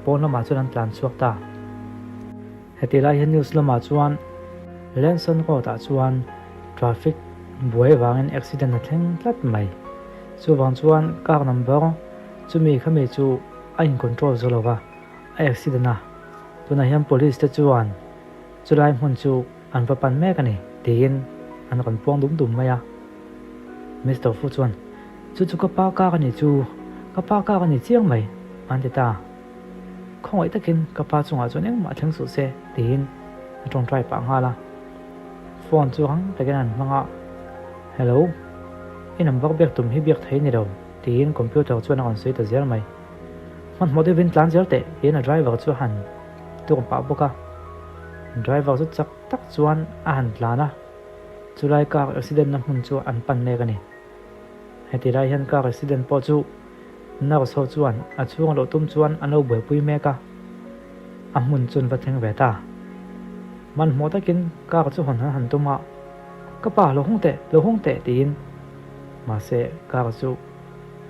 Pawn lamah chuan an tlan chhuak ta. Heti lai hian news lamah chuan Lanson Road ah chuan traffic buai vangin accident a thleng tlat mai. Chuvang chuan car number chumi khami chu a in control zo lova a accident a, tunah hian police te chuan chulai hmun chu an va pan mek a ni tiin an rawn puang dum dum mai a. Mister Fu chuan chu chu ka pa car a ni chu, ka pa car a ni chiang mai an ti ta. Khawngaih takin ka pa chungah chuan engmah thleng suh se tiin a tawngtai pah nghal a. Phone chu rang takin a han hmang a, Hello, i number biak tum hi biak thei ni lo tiin computer chuan a rawn sawi ta zel mai. Hmanhmawh deuhin tlan zel teh tiin a driver chu a han tur pah bawk a. Driver chu chak tak chuan a han tlan a, chulai car accident na hmun chu an pan mek a ni. Heti lai hian car accident pawh chu Nurse ho chuan a chhung a loh tum chuan an lo buaipui mek a, a hmun chu an va thleng ve ta. Hmanhmawh takin car chu hawn han han tum a, Ka pa, lo hawng teh, lo hawng teh tiin. Mahse, car chu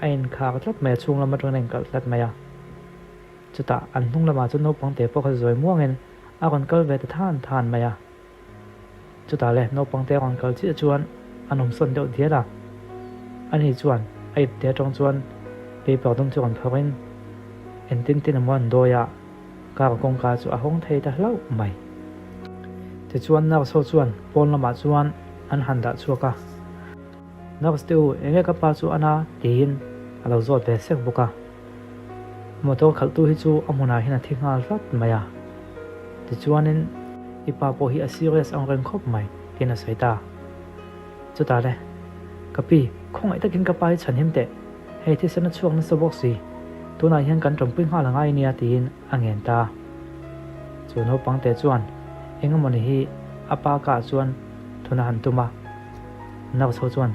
a inkhar tlat mai a, chhung lam atangin a inkalh tlat mai a. Chutah an hnung lamah chuan naupang te pawh kha zawi muangin a rawn kal ve ta than than mai a. Chutah le naupang te rawn kal chiah chuan an awm sawn deuh dial a, ani chuan a ipte atang chuan paper dum chu rawn phawrh in engtin tin emaw an dawi a, car kawngka chu a hawng thei ta hlauh mai. Tichuan nurse ho chuan pawn lamah chuan an han dah chhuak a. Nurse te u, enge ka pa chu ana? tiin a lo zawt ve sek bawk a. Motor khalhtu hi chu a hmunah hian a thi nghal hlat mai a. Tichuanin i pa pawh hi a serious ang reng khawp mai, tiin a sawi ta. Chutah le, Ka pi, khawngaih takin ka pa hi chhan him teh, hei thisen a chhuak nasa bawk si, tunah hian kan tawmpui nghal a ngai nia tiin a ngen ta. Chu naupang te chuan eng emawni hi a pa kah chuan thun a han tum a. Nurse ho chuan,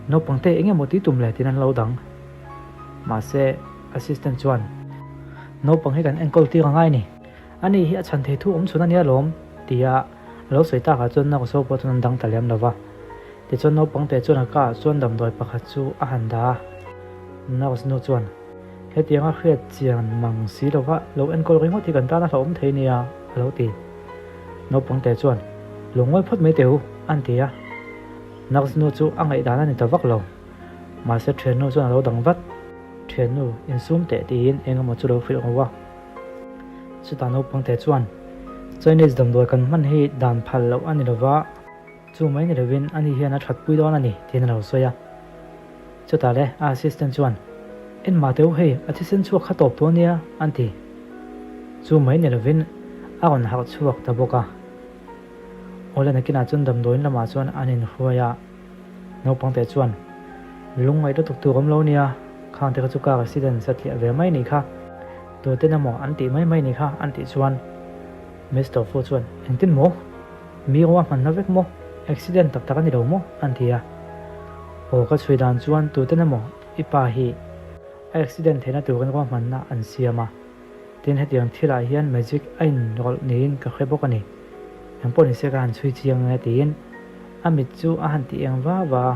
Naupang te eng emaw ti tum le tiin an lo dang. Mahse, assistant chuan, Naupang hi kan enkawl tir a ngai ni. Ani hi a chhan thei thu awm chhun a nia lawm, tia a lo sawi takah chuan nurse ho pawh chuan an dang ta lem lo va. Tichuan naupang te chuan a kaah chuan damdawi pakhat chu a han dah a. Nurse nu chuan, Hetianga hriat chian mang si lova lo enkawl ringawt hi kan tan a hlauhawm thei nia, a lo ti. Naupang te chuan, Lo ngawi phawt mai teh u, an ti a. Nurse nu chu a ngaihdan a ni ta vak lo. Mahse thiannu chuan a lo dang vat. Thiannu, insum teh tiin eng emaw chu lo hrilh ro a. Chutah naupang te chuan, Chinese damdawi kan hman hi dan phal loh a ni lova, chu mai ni lovin ani hian a thatpui dawn a ni, tiin a lo sawi a. Chutah le a assistant chuan, En mah teh u hei, a thisen chhuak kha tawp tawh ania, an ti. Chu mai ni lovin a rawn harh chhuak ta bawk a. Awle nakinah chuan damdawiin lamah chuan an inhruai a. Naupang teh chuan, Lungngaih lutuk tur awm lo nia, khang te kha chu car accident satliah ve mai nih kha. Tuten emaw an tih mai mai ni kha an tih chuan Mister Fu chuan, Engtin maw? Mi ruahmanna vek maw? Accident tak tak a ni lo maw? an ti a. Aw ka chhui dan chuan tuten emaw i pa hi a accident theihna turin ruahmanna an siam a. Tin hetiang thilah hian magic a inrawlh niin ka hre bawk a ni. Engpawh nise ka han chhui chiang nge tiin a mit chu a han ti eng va va a.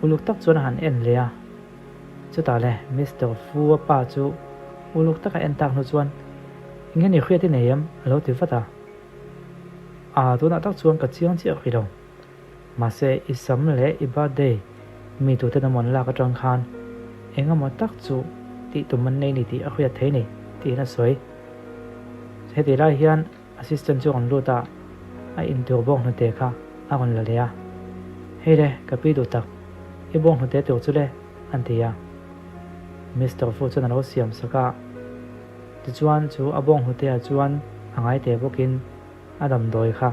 Uluk tak chuan a han en leh a. Chutah le Mister Fu-a pa chu uluk taka en tak hnu chuan, Enge ni hriat i nei em? a lo ti vat a. Aa, tunah tak chuan ka chiang chiah hrih lo. Mahse, i sam leh i birthday mi tuten emaw an lak atang khan eng emaw tak chu tih tum an nei ni tih a hriat thei ni, tiin a sawi. Hetih lai hian Assistant chu a rawn lut a, a intur bawng hnute kha a rawn la leh a. Hei le, ka pi duh tak, i bawng hnute tur chu le, an ti a. Mister Fu chuan a lo siam sak a. Tichuan chu a bawng hnute ah chuan a ngai teh bawkin a damdawi kha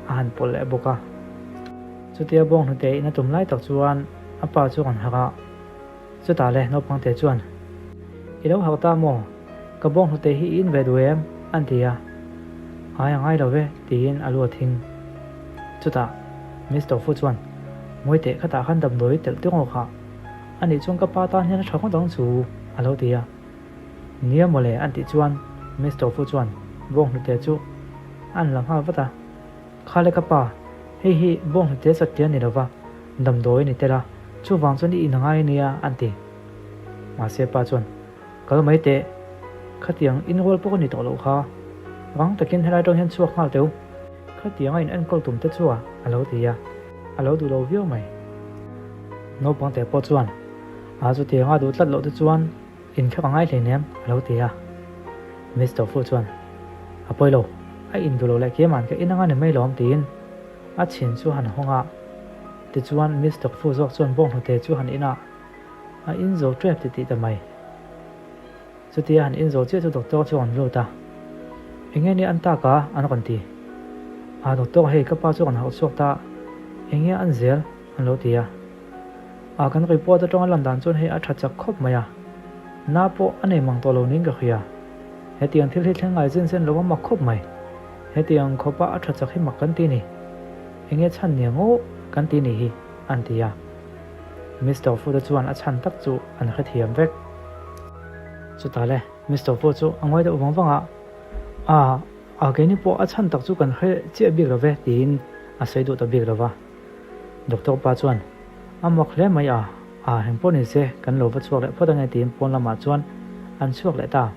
a han pawlh leh bawk a. Chutia bawng hnute in a tum lai tak chuan a pa chu a rawn harh a. Chutah le naupang te chuan, I lo harh ta maw? Ka bawng hnute hi i in ve duh em? an ti a. Ai a ngai lo ve, tiin a lu a thing. Chutah Mister Fu chuan, Ngawi teh khatah khan damdawi telh tir ngawk a, anih chuan ka pa tan hian a tha ngawt ang chu, a lo ti a. Nia mawle, an tih chuan Mister Fu chuan bawng hnute chu a an la nghal vat a. Kha le ka pa, hei hi bawng hnute satliah a ni lo va, damdawi a ni tel a, chuvang chuan i in a ngai a nia, an ti. Mahse pa chuan, Kal mai teh, khatiang inrual pawh ka ni tawh loh kha, rang takin helai atang hian chhuak nghal teu, khatiang a in enkawl tum te chu a, a lo ti a, a lo duh lo viau mai. Naupang teh pawh chuan, A chutiang a duh tlat loh te chuan inkhek a ngai hleinem, a lo ti a. Mister Fu chuan, A pawi lo, a in duh loh leh keima'n ka in anga ni mai lawm, tiin a chhin chu han hawng a. Tichuan Mister Fu zawk chuan bawnghnute chu han in a, a in zo tep ti tih ta mai. Chutia han in zo chiah chu doctor chu a rawn lut a, Enge nia an tak a? an rawn ti. A doctor hei ka pa chu a rawn hauh chhuak ta, enge an zel? an lo ti a. A kan report atanga lan dan chuan hei a tha chak khawp mai a, na pawh a nei mang tawh lo niin ka hria. Hetiang thil hi thleng ngai zen zen lo a mak khawp mai. Hetiang khawpa a tha chak hi mak kan ti ni. Enge chhan nia ngaw kan ti ni hi, an ti a. Mister Fu-te chuan a chhan tak chu an hrethiam vek. Chutah le, Mister Fu chu a ngawi deuh vang vang a, A, a keini pawh a chhan tak chu kan hre chiah bik lo ve, tiin a sawi duh ta bik lo va. Doctor pa chuan, A mak hle mai a, a heng pawh ni se, kan lo va chhuak leh phawt ange tiin pawn lamah chuan an chhuak leh ta.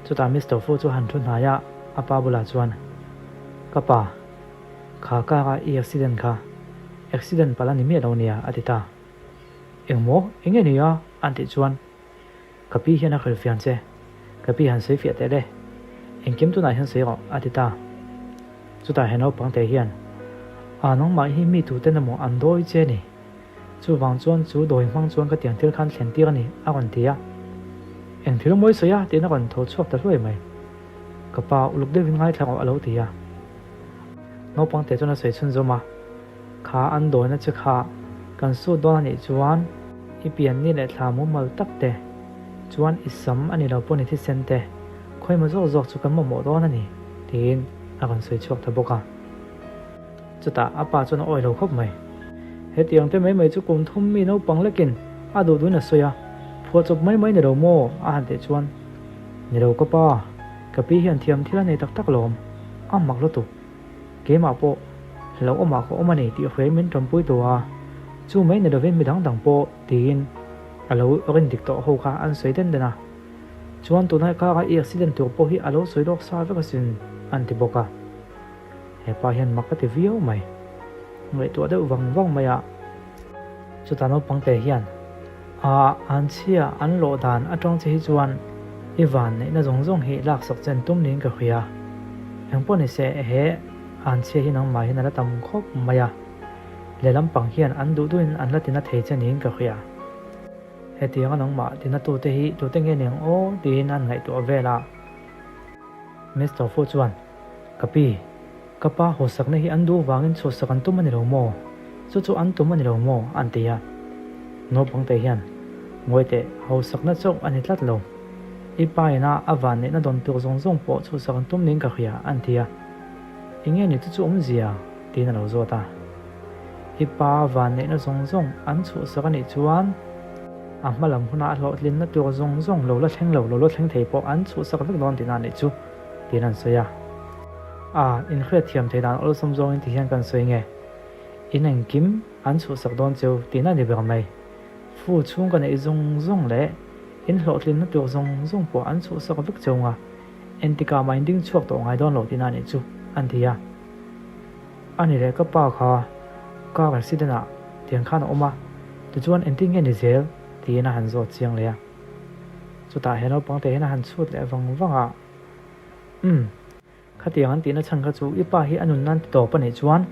Chutah Mister Fu chu han thu hnai a, a pa bulah chuan, Ka pa, kha kara i accident kha, accident palh a ni miah lo nia, a ti ta. Engmaw, enge ni a? an tih chuan, Ka pi hian a hrilhfiah che, ka pi han sawi fiah teh le, engkim tunah hian sawi rawh, a ti ta. Chutah he naupang te hian, A nangmah hi mi tuten emaw an dawi che ni? Chuvang chuan chu dawi hmang chuan ka tiang thil khan thlen tir a ni, a rawn ti a. Eng thil mawi sawi a? tiin a rawn tho chhuak ta hluai mai. Ka pa uluk deuhin ngaithla rawh a lo ti a. Naupang te chuan a sawi chhunzawm a, Kha an dawina che kha kan sut dawn a nih chuan i pian ni leh thla mumal tak te chuan i sam a ni lo pawh ni thisen te khawimaw zawk zawk chu kan mamawh dawn a ni, tiin a rawn sawi chhuak ta bawk a. Chutah a pa chuan a awi lo khawp mai. Hetiang te mai mai chu kum thum mi naupang lekin a duh duhin a sawi a, phuah chawp mai mai ni lo maw? a han tih chuan, Ni lo ka pa, ka pi hian thiam thil a nei tak tak lawm, a mak lutuk. Keimah pawh hlauhawmah ka awm a ni tih hruai min tanpui tawh a, chu mai ni lovin midang dang pawh tiin a lo rin dik tawh ho kha an sawi den den a. Chuan tunah kara i accident tur pawh hi a lo sawi lawk sa vek asin an ti bawk a. He pa hian mak a ti viau mai. Ngaihtuah deuh vang vang mai a. Chutah naupang te hian a an chhia an lawh dan atang che hi chuan i van neihna zawng zawng hi laksak chen tum niin ka hria. Engpawh ni se he an chhia hi nangmah hian a la tam khawp mai a. Lehlam pang hian an duh duhin an la tina thei che niin ka hria. Hetianga nangmah tinatute hi tute nge niang aw tiin an ngaihtuah vel a. Mister Fu chuan, Ka pi, ka pa hawsakna hi an duh vangin chhuahsak an tum a ni lo maw? Chu chu an tum a ni lo maw? an ti a. Naupangte hian, Ngawi teh, hawsakna chauh a ni tlat lo. I pa ina a vanneihna dawn tur zawng zawng pawh chhuhsak an tum niin ka hria, an ti a. Enge ni chu chu awmzia? tiin a lo zawt a. I pa vanneihna zawng zawng an chhuhsak a nih chuan a hma lam huna a hlawhtlinna tur zawng zawng lo la thleng lo, lo la thleng thei pawh an chhuhsak vek dawn tihna a nih chu, tiin an sawi a. A, inhriat thiam thei dan awlsam zawngin ti hian kan sawi nge? In engkim an chhuhsak dawn cheu tihna a ni ber mai. Fu chhung ka neih zawng zawng leh in hlawhtlinna tur zawng zawng pawh an chhuhsak vek cheu nga, engtikah mah in ding chhuak tawh ngai dawn lo tihna a nih chu, an ti a. A ni leh ka pa kha car accident ah tiang khan a awm a, tichuan engtin nge ni zel tiin a han zawt chiang leh a. Chutah he naupang te hian a han chhut leh vang vang a, Umm. Khatiang an tihna chhan kha chu i pa hi a nun nan ti tawp a nih chuan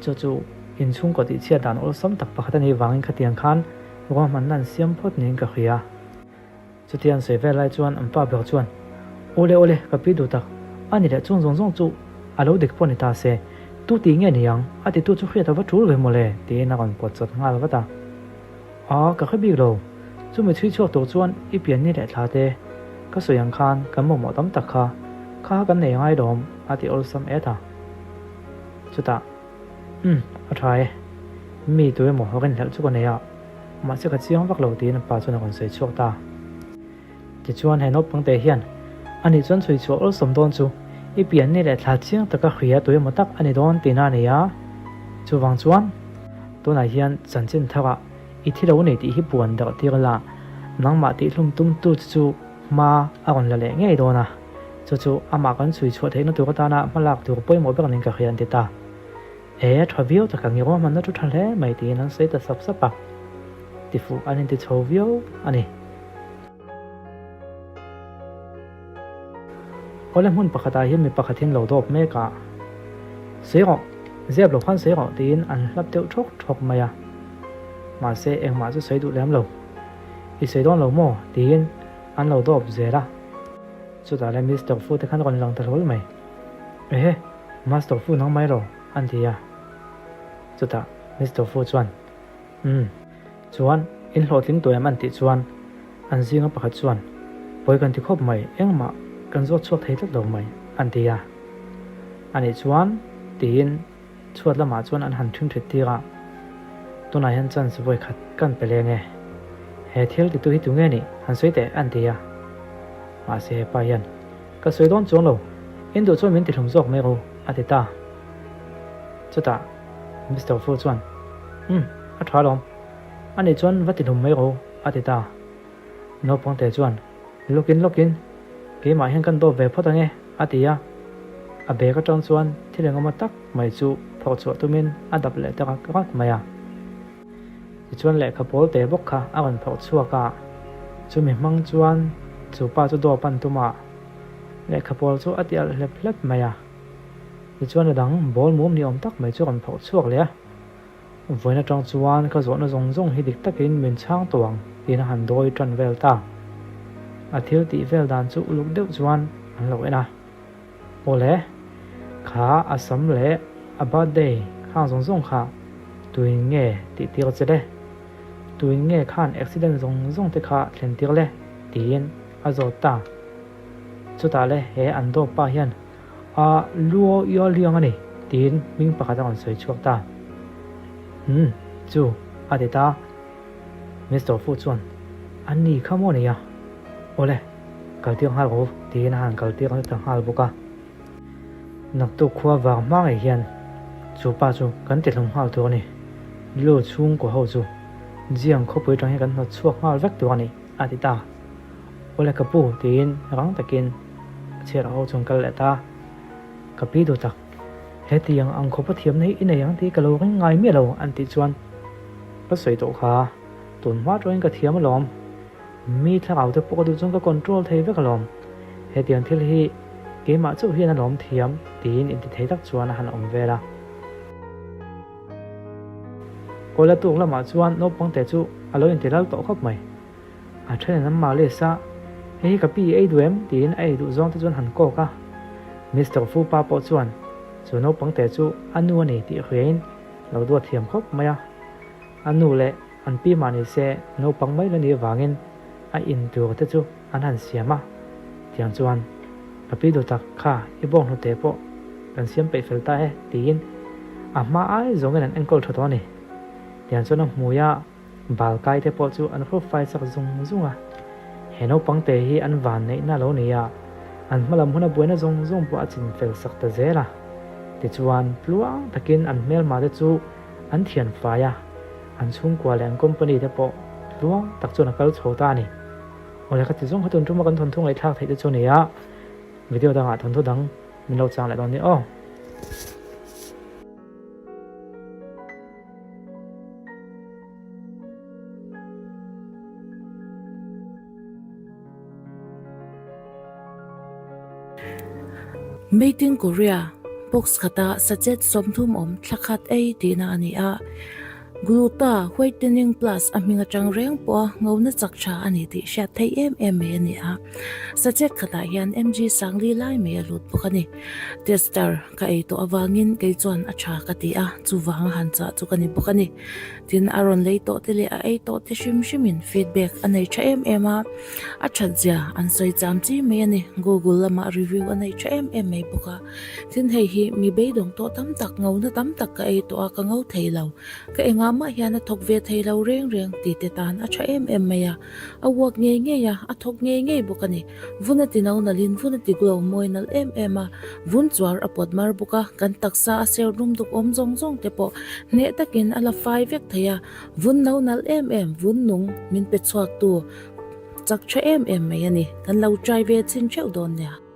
chu chu inchhungkaw tihchhiat dan awlsam tak pakhat a nih vangin khatiang khan ruahmanna an siam phawt niin ka hria. Chutia an sawi vel lai chuan an pa ber chuan, Awle awle, ka pi duh tak, a ni leh chung zawng zawng chu a lo dik pawh ni ta se, tu tih nge ni ang, a titu chu hriat a va tul ve mawle, tiin a rawn pawt chawt nghal vat a. A, ka hre bik lo. Chumi chhui chhuak tur chuan i pian ni leh thla te ka sawi ang khan kan mamawh tam tak kha, kha kan nei ngai lawm, a ti awlsam et a. Chutah, Umm, a tha e. Mi tu emaw rinhlelh chu ka nei a, mahse ka chiang vak lo tiin a pa chuan a rawn sawi chhuak ta. Tichuan he naupang te hian, Ani chuan chhui chhuah awlsawm dawn chu i pian ni leh thla chiang taka hria tu emaw tak a ni dawn tihna a ni a. Chuvang chuan tunah hian chanchin tharah i thi lo nei tih hi puan darh tir la, nangmah tihhlum tumtu chu chu hma a rawn la leh ngei dawn a, chu chu amah kan chhui chhuah theihna tur atana hmalak tur pawimawh ber niin ka hria an ti ta. E, tha viau tak ang i ruahmanna chu tha hle mai tiin an sawi ta sap sap a, tifuh an inti chho viau a ni. Awle hmun pakhatah hian mi pakhat hian lo dawp mek a, Sawi rawh, zep lo khan sawi rawh tiin an hlap deuh thawk thawk mai a, mahse engmah chu sawi duh lem lo. I sawi dawn lo maw? tiin an lo dawp zel a. Chutah le Mister Fu te khan rawn lang ta hlawl mai. Ehe, Master Fu nang mai rawh, an ti a. Chutah Mister Fu chuan, Umm, chuan in hlawhtling tawh em an tih chuan an zinga pakhat chuan, Pawi kan ti khawp mai, engmah kan zawt chhuak thei tlat lo mai, an ti a. Anih chuan, tiin chhuat lamah chuan an han ṭhing ṭhit tir a, Tunah hian chance vawi khat kan pe leng e. He thil titu hi tu nge nih? Han sawi teh, an ti a. Mahse hepa hian, Ka sawi dawn chuang lo, in duh chuan min ti hlum zawk mai ru, a ti ta. Chutah Mister Fu chuan, Umm, a tha alawm. Ani chuan va ti hlum mai ru, a ti ta. Naupangte chuan, Lawkin lawkin, keimah hian kan dawp ve phawt ang e, a ti a. A bag atang chuan thil engemaw tak mai chu phawrh chhuah tumin a dap leh ta rak rak mai a. Tichuan lehkha pawl te bawk kha a rawn phawrh chhuak a, chumi hmang chuan chu pa chu dawp an tum a, lehkha pawl chu a ti alh hlep hlep mai a. Tichuan a dang ball mum ni awm tak mai chu a rawn phawrh chhuak leh a, Vawiin atang chuan ka zawhna zawng zawng hi dik takin min chhang tawh ang tiin a han dawi tan vel ta. A thil tih vel dan chu uluk deuh chuan an lo en a. Awle, kha a sam leh a birthday khang zawng zawng kha tuin nge tih tir che le? Tuin nge khan accident zawng zawng te kha thlen tir le? tiin a zawt ta. Chutah le he an dawp pa hian a luo io liang a ni tiin hming pakhat a rawn sawi chhuak ta. Umm, chu a ti ta. Mister Fu chuan, A ni kha maw nia? Awle, kal tir nghal rawh u, tiin a han kal tir ta nghal bawk a. Naktuk khua vang hma ngei hian chu pa chu kan tihlum nghal tur a ni. Lu chhungkaw ho chu Jiang khawpui atang hian kan hnawt chhuak nghal vek tur a ni, a ti ta. Awle ka pu, tiin rang takin a chhiar ho chu an kal leh ta. Ka pi duh tak. Hetiang ang khawpa thiamna hi i nei ang tih ka lo ring ngai miah lo an tih chuan ka sawi tawh kha, tun hma tawhin ka thiam alawm, mi thlarau te pawh ka duh chuan ka control thei vek alawm, hetiang thil hi keimah chauh hian alawm thiam tiin inti thei tak chuan a han awm vel a. Kawla tuk lamah chuan naupang te chu a lo inti lal tawh khawp mai. A then an mah leh sa, Hei hi ka pi i ei duh em? tiin a ei duh zawng te chuan han kawk a. Mister Fu pa pawh chuan chu naupang te chu a nu a ni tih hriain lo duat thiam khawp mai a. A nu leh an pi mah ni se naupang mai la ni avangin a in tur te chu an han siam a. Tiang chuan, Ka pi duh tak, kha i bawng hnute pawh kan siam peih fel ta e, tiin a hma ai zawngin an enkawl tha tawh a ni. Tiang chuan a hmui a bal kai te pawh chu an hrup fai chak zung zung a. He naupang te hi an van neihna lo ni a, an hma lam huna buaina zawng zawng pawh a chin fel sak ta zel a. Tichuan, tluang takin an hmelma te chu an thian fai a, an chhungkua leh an company te pawh tluang tak chuan a kal chho ta a ni. Awle ka ti zawng kha tun tuma kan thawnthu ngaihthlak theih te chu a ni a, video dangah thawnthu dang min lo chang leh dawn nia aw. Made in Korea box khata sachet 30 awm thla khat ei tihna a ni a. Gluta Whitening Plus a hming atang reng pawha ngona chak tha a ni tih hriat theih em em mai a ni a. Sachet khatah hian mg sangli lai mai a lut bawk a ni. Tester ka ei tawh avangin kei chuan a tha ka ti a, chuvanga han chah chu ka ni bawk a ni. Tin, a rawn lei tawh te leh a ei tawh te hrim hrimin feedback a nei tha em em a, a that zia an sawi cham chi mai a ni. Google lamah review a nei tha em em mai bawk a. Tin, hei hi mi beidawng tawh tam tak, ngona tam tak ka ei tawh a, ka ngo thei lo. Ka engah mah hian a thawk ve thei lo reng reng ti te tan a tha em em mai a. A work ngei ngei a, a thawk ngei ngei bawk a ni. Vun a ti no nalhin vun a ti glow mawi nalh em em a, vun chuar a pawt mar bawk a, kan taksa a ser dum duk awm zawng zawng te pawh hneh takin a la fai vek thei a, vun no nalh em em, vun nung min pe chhuak tu chak tha em em mai a ni, kan lo try ve chhin theuh dawn nia.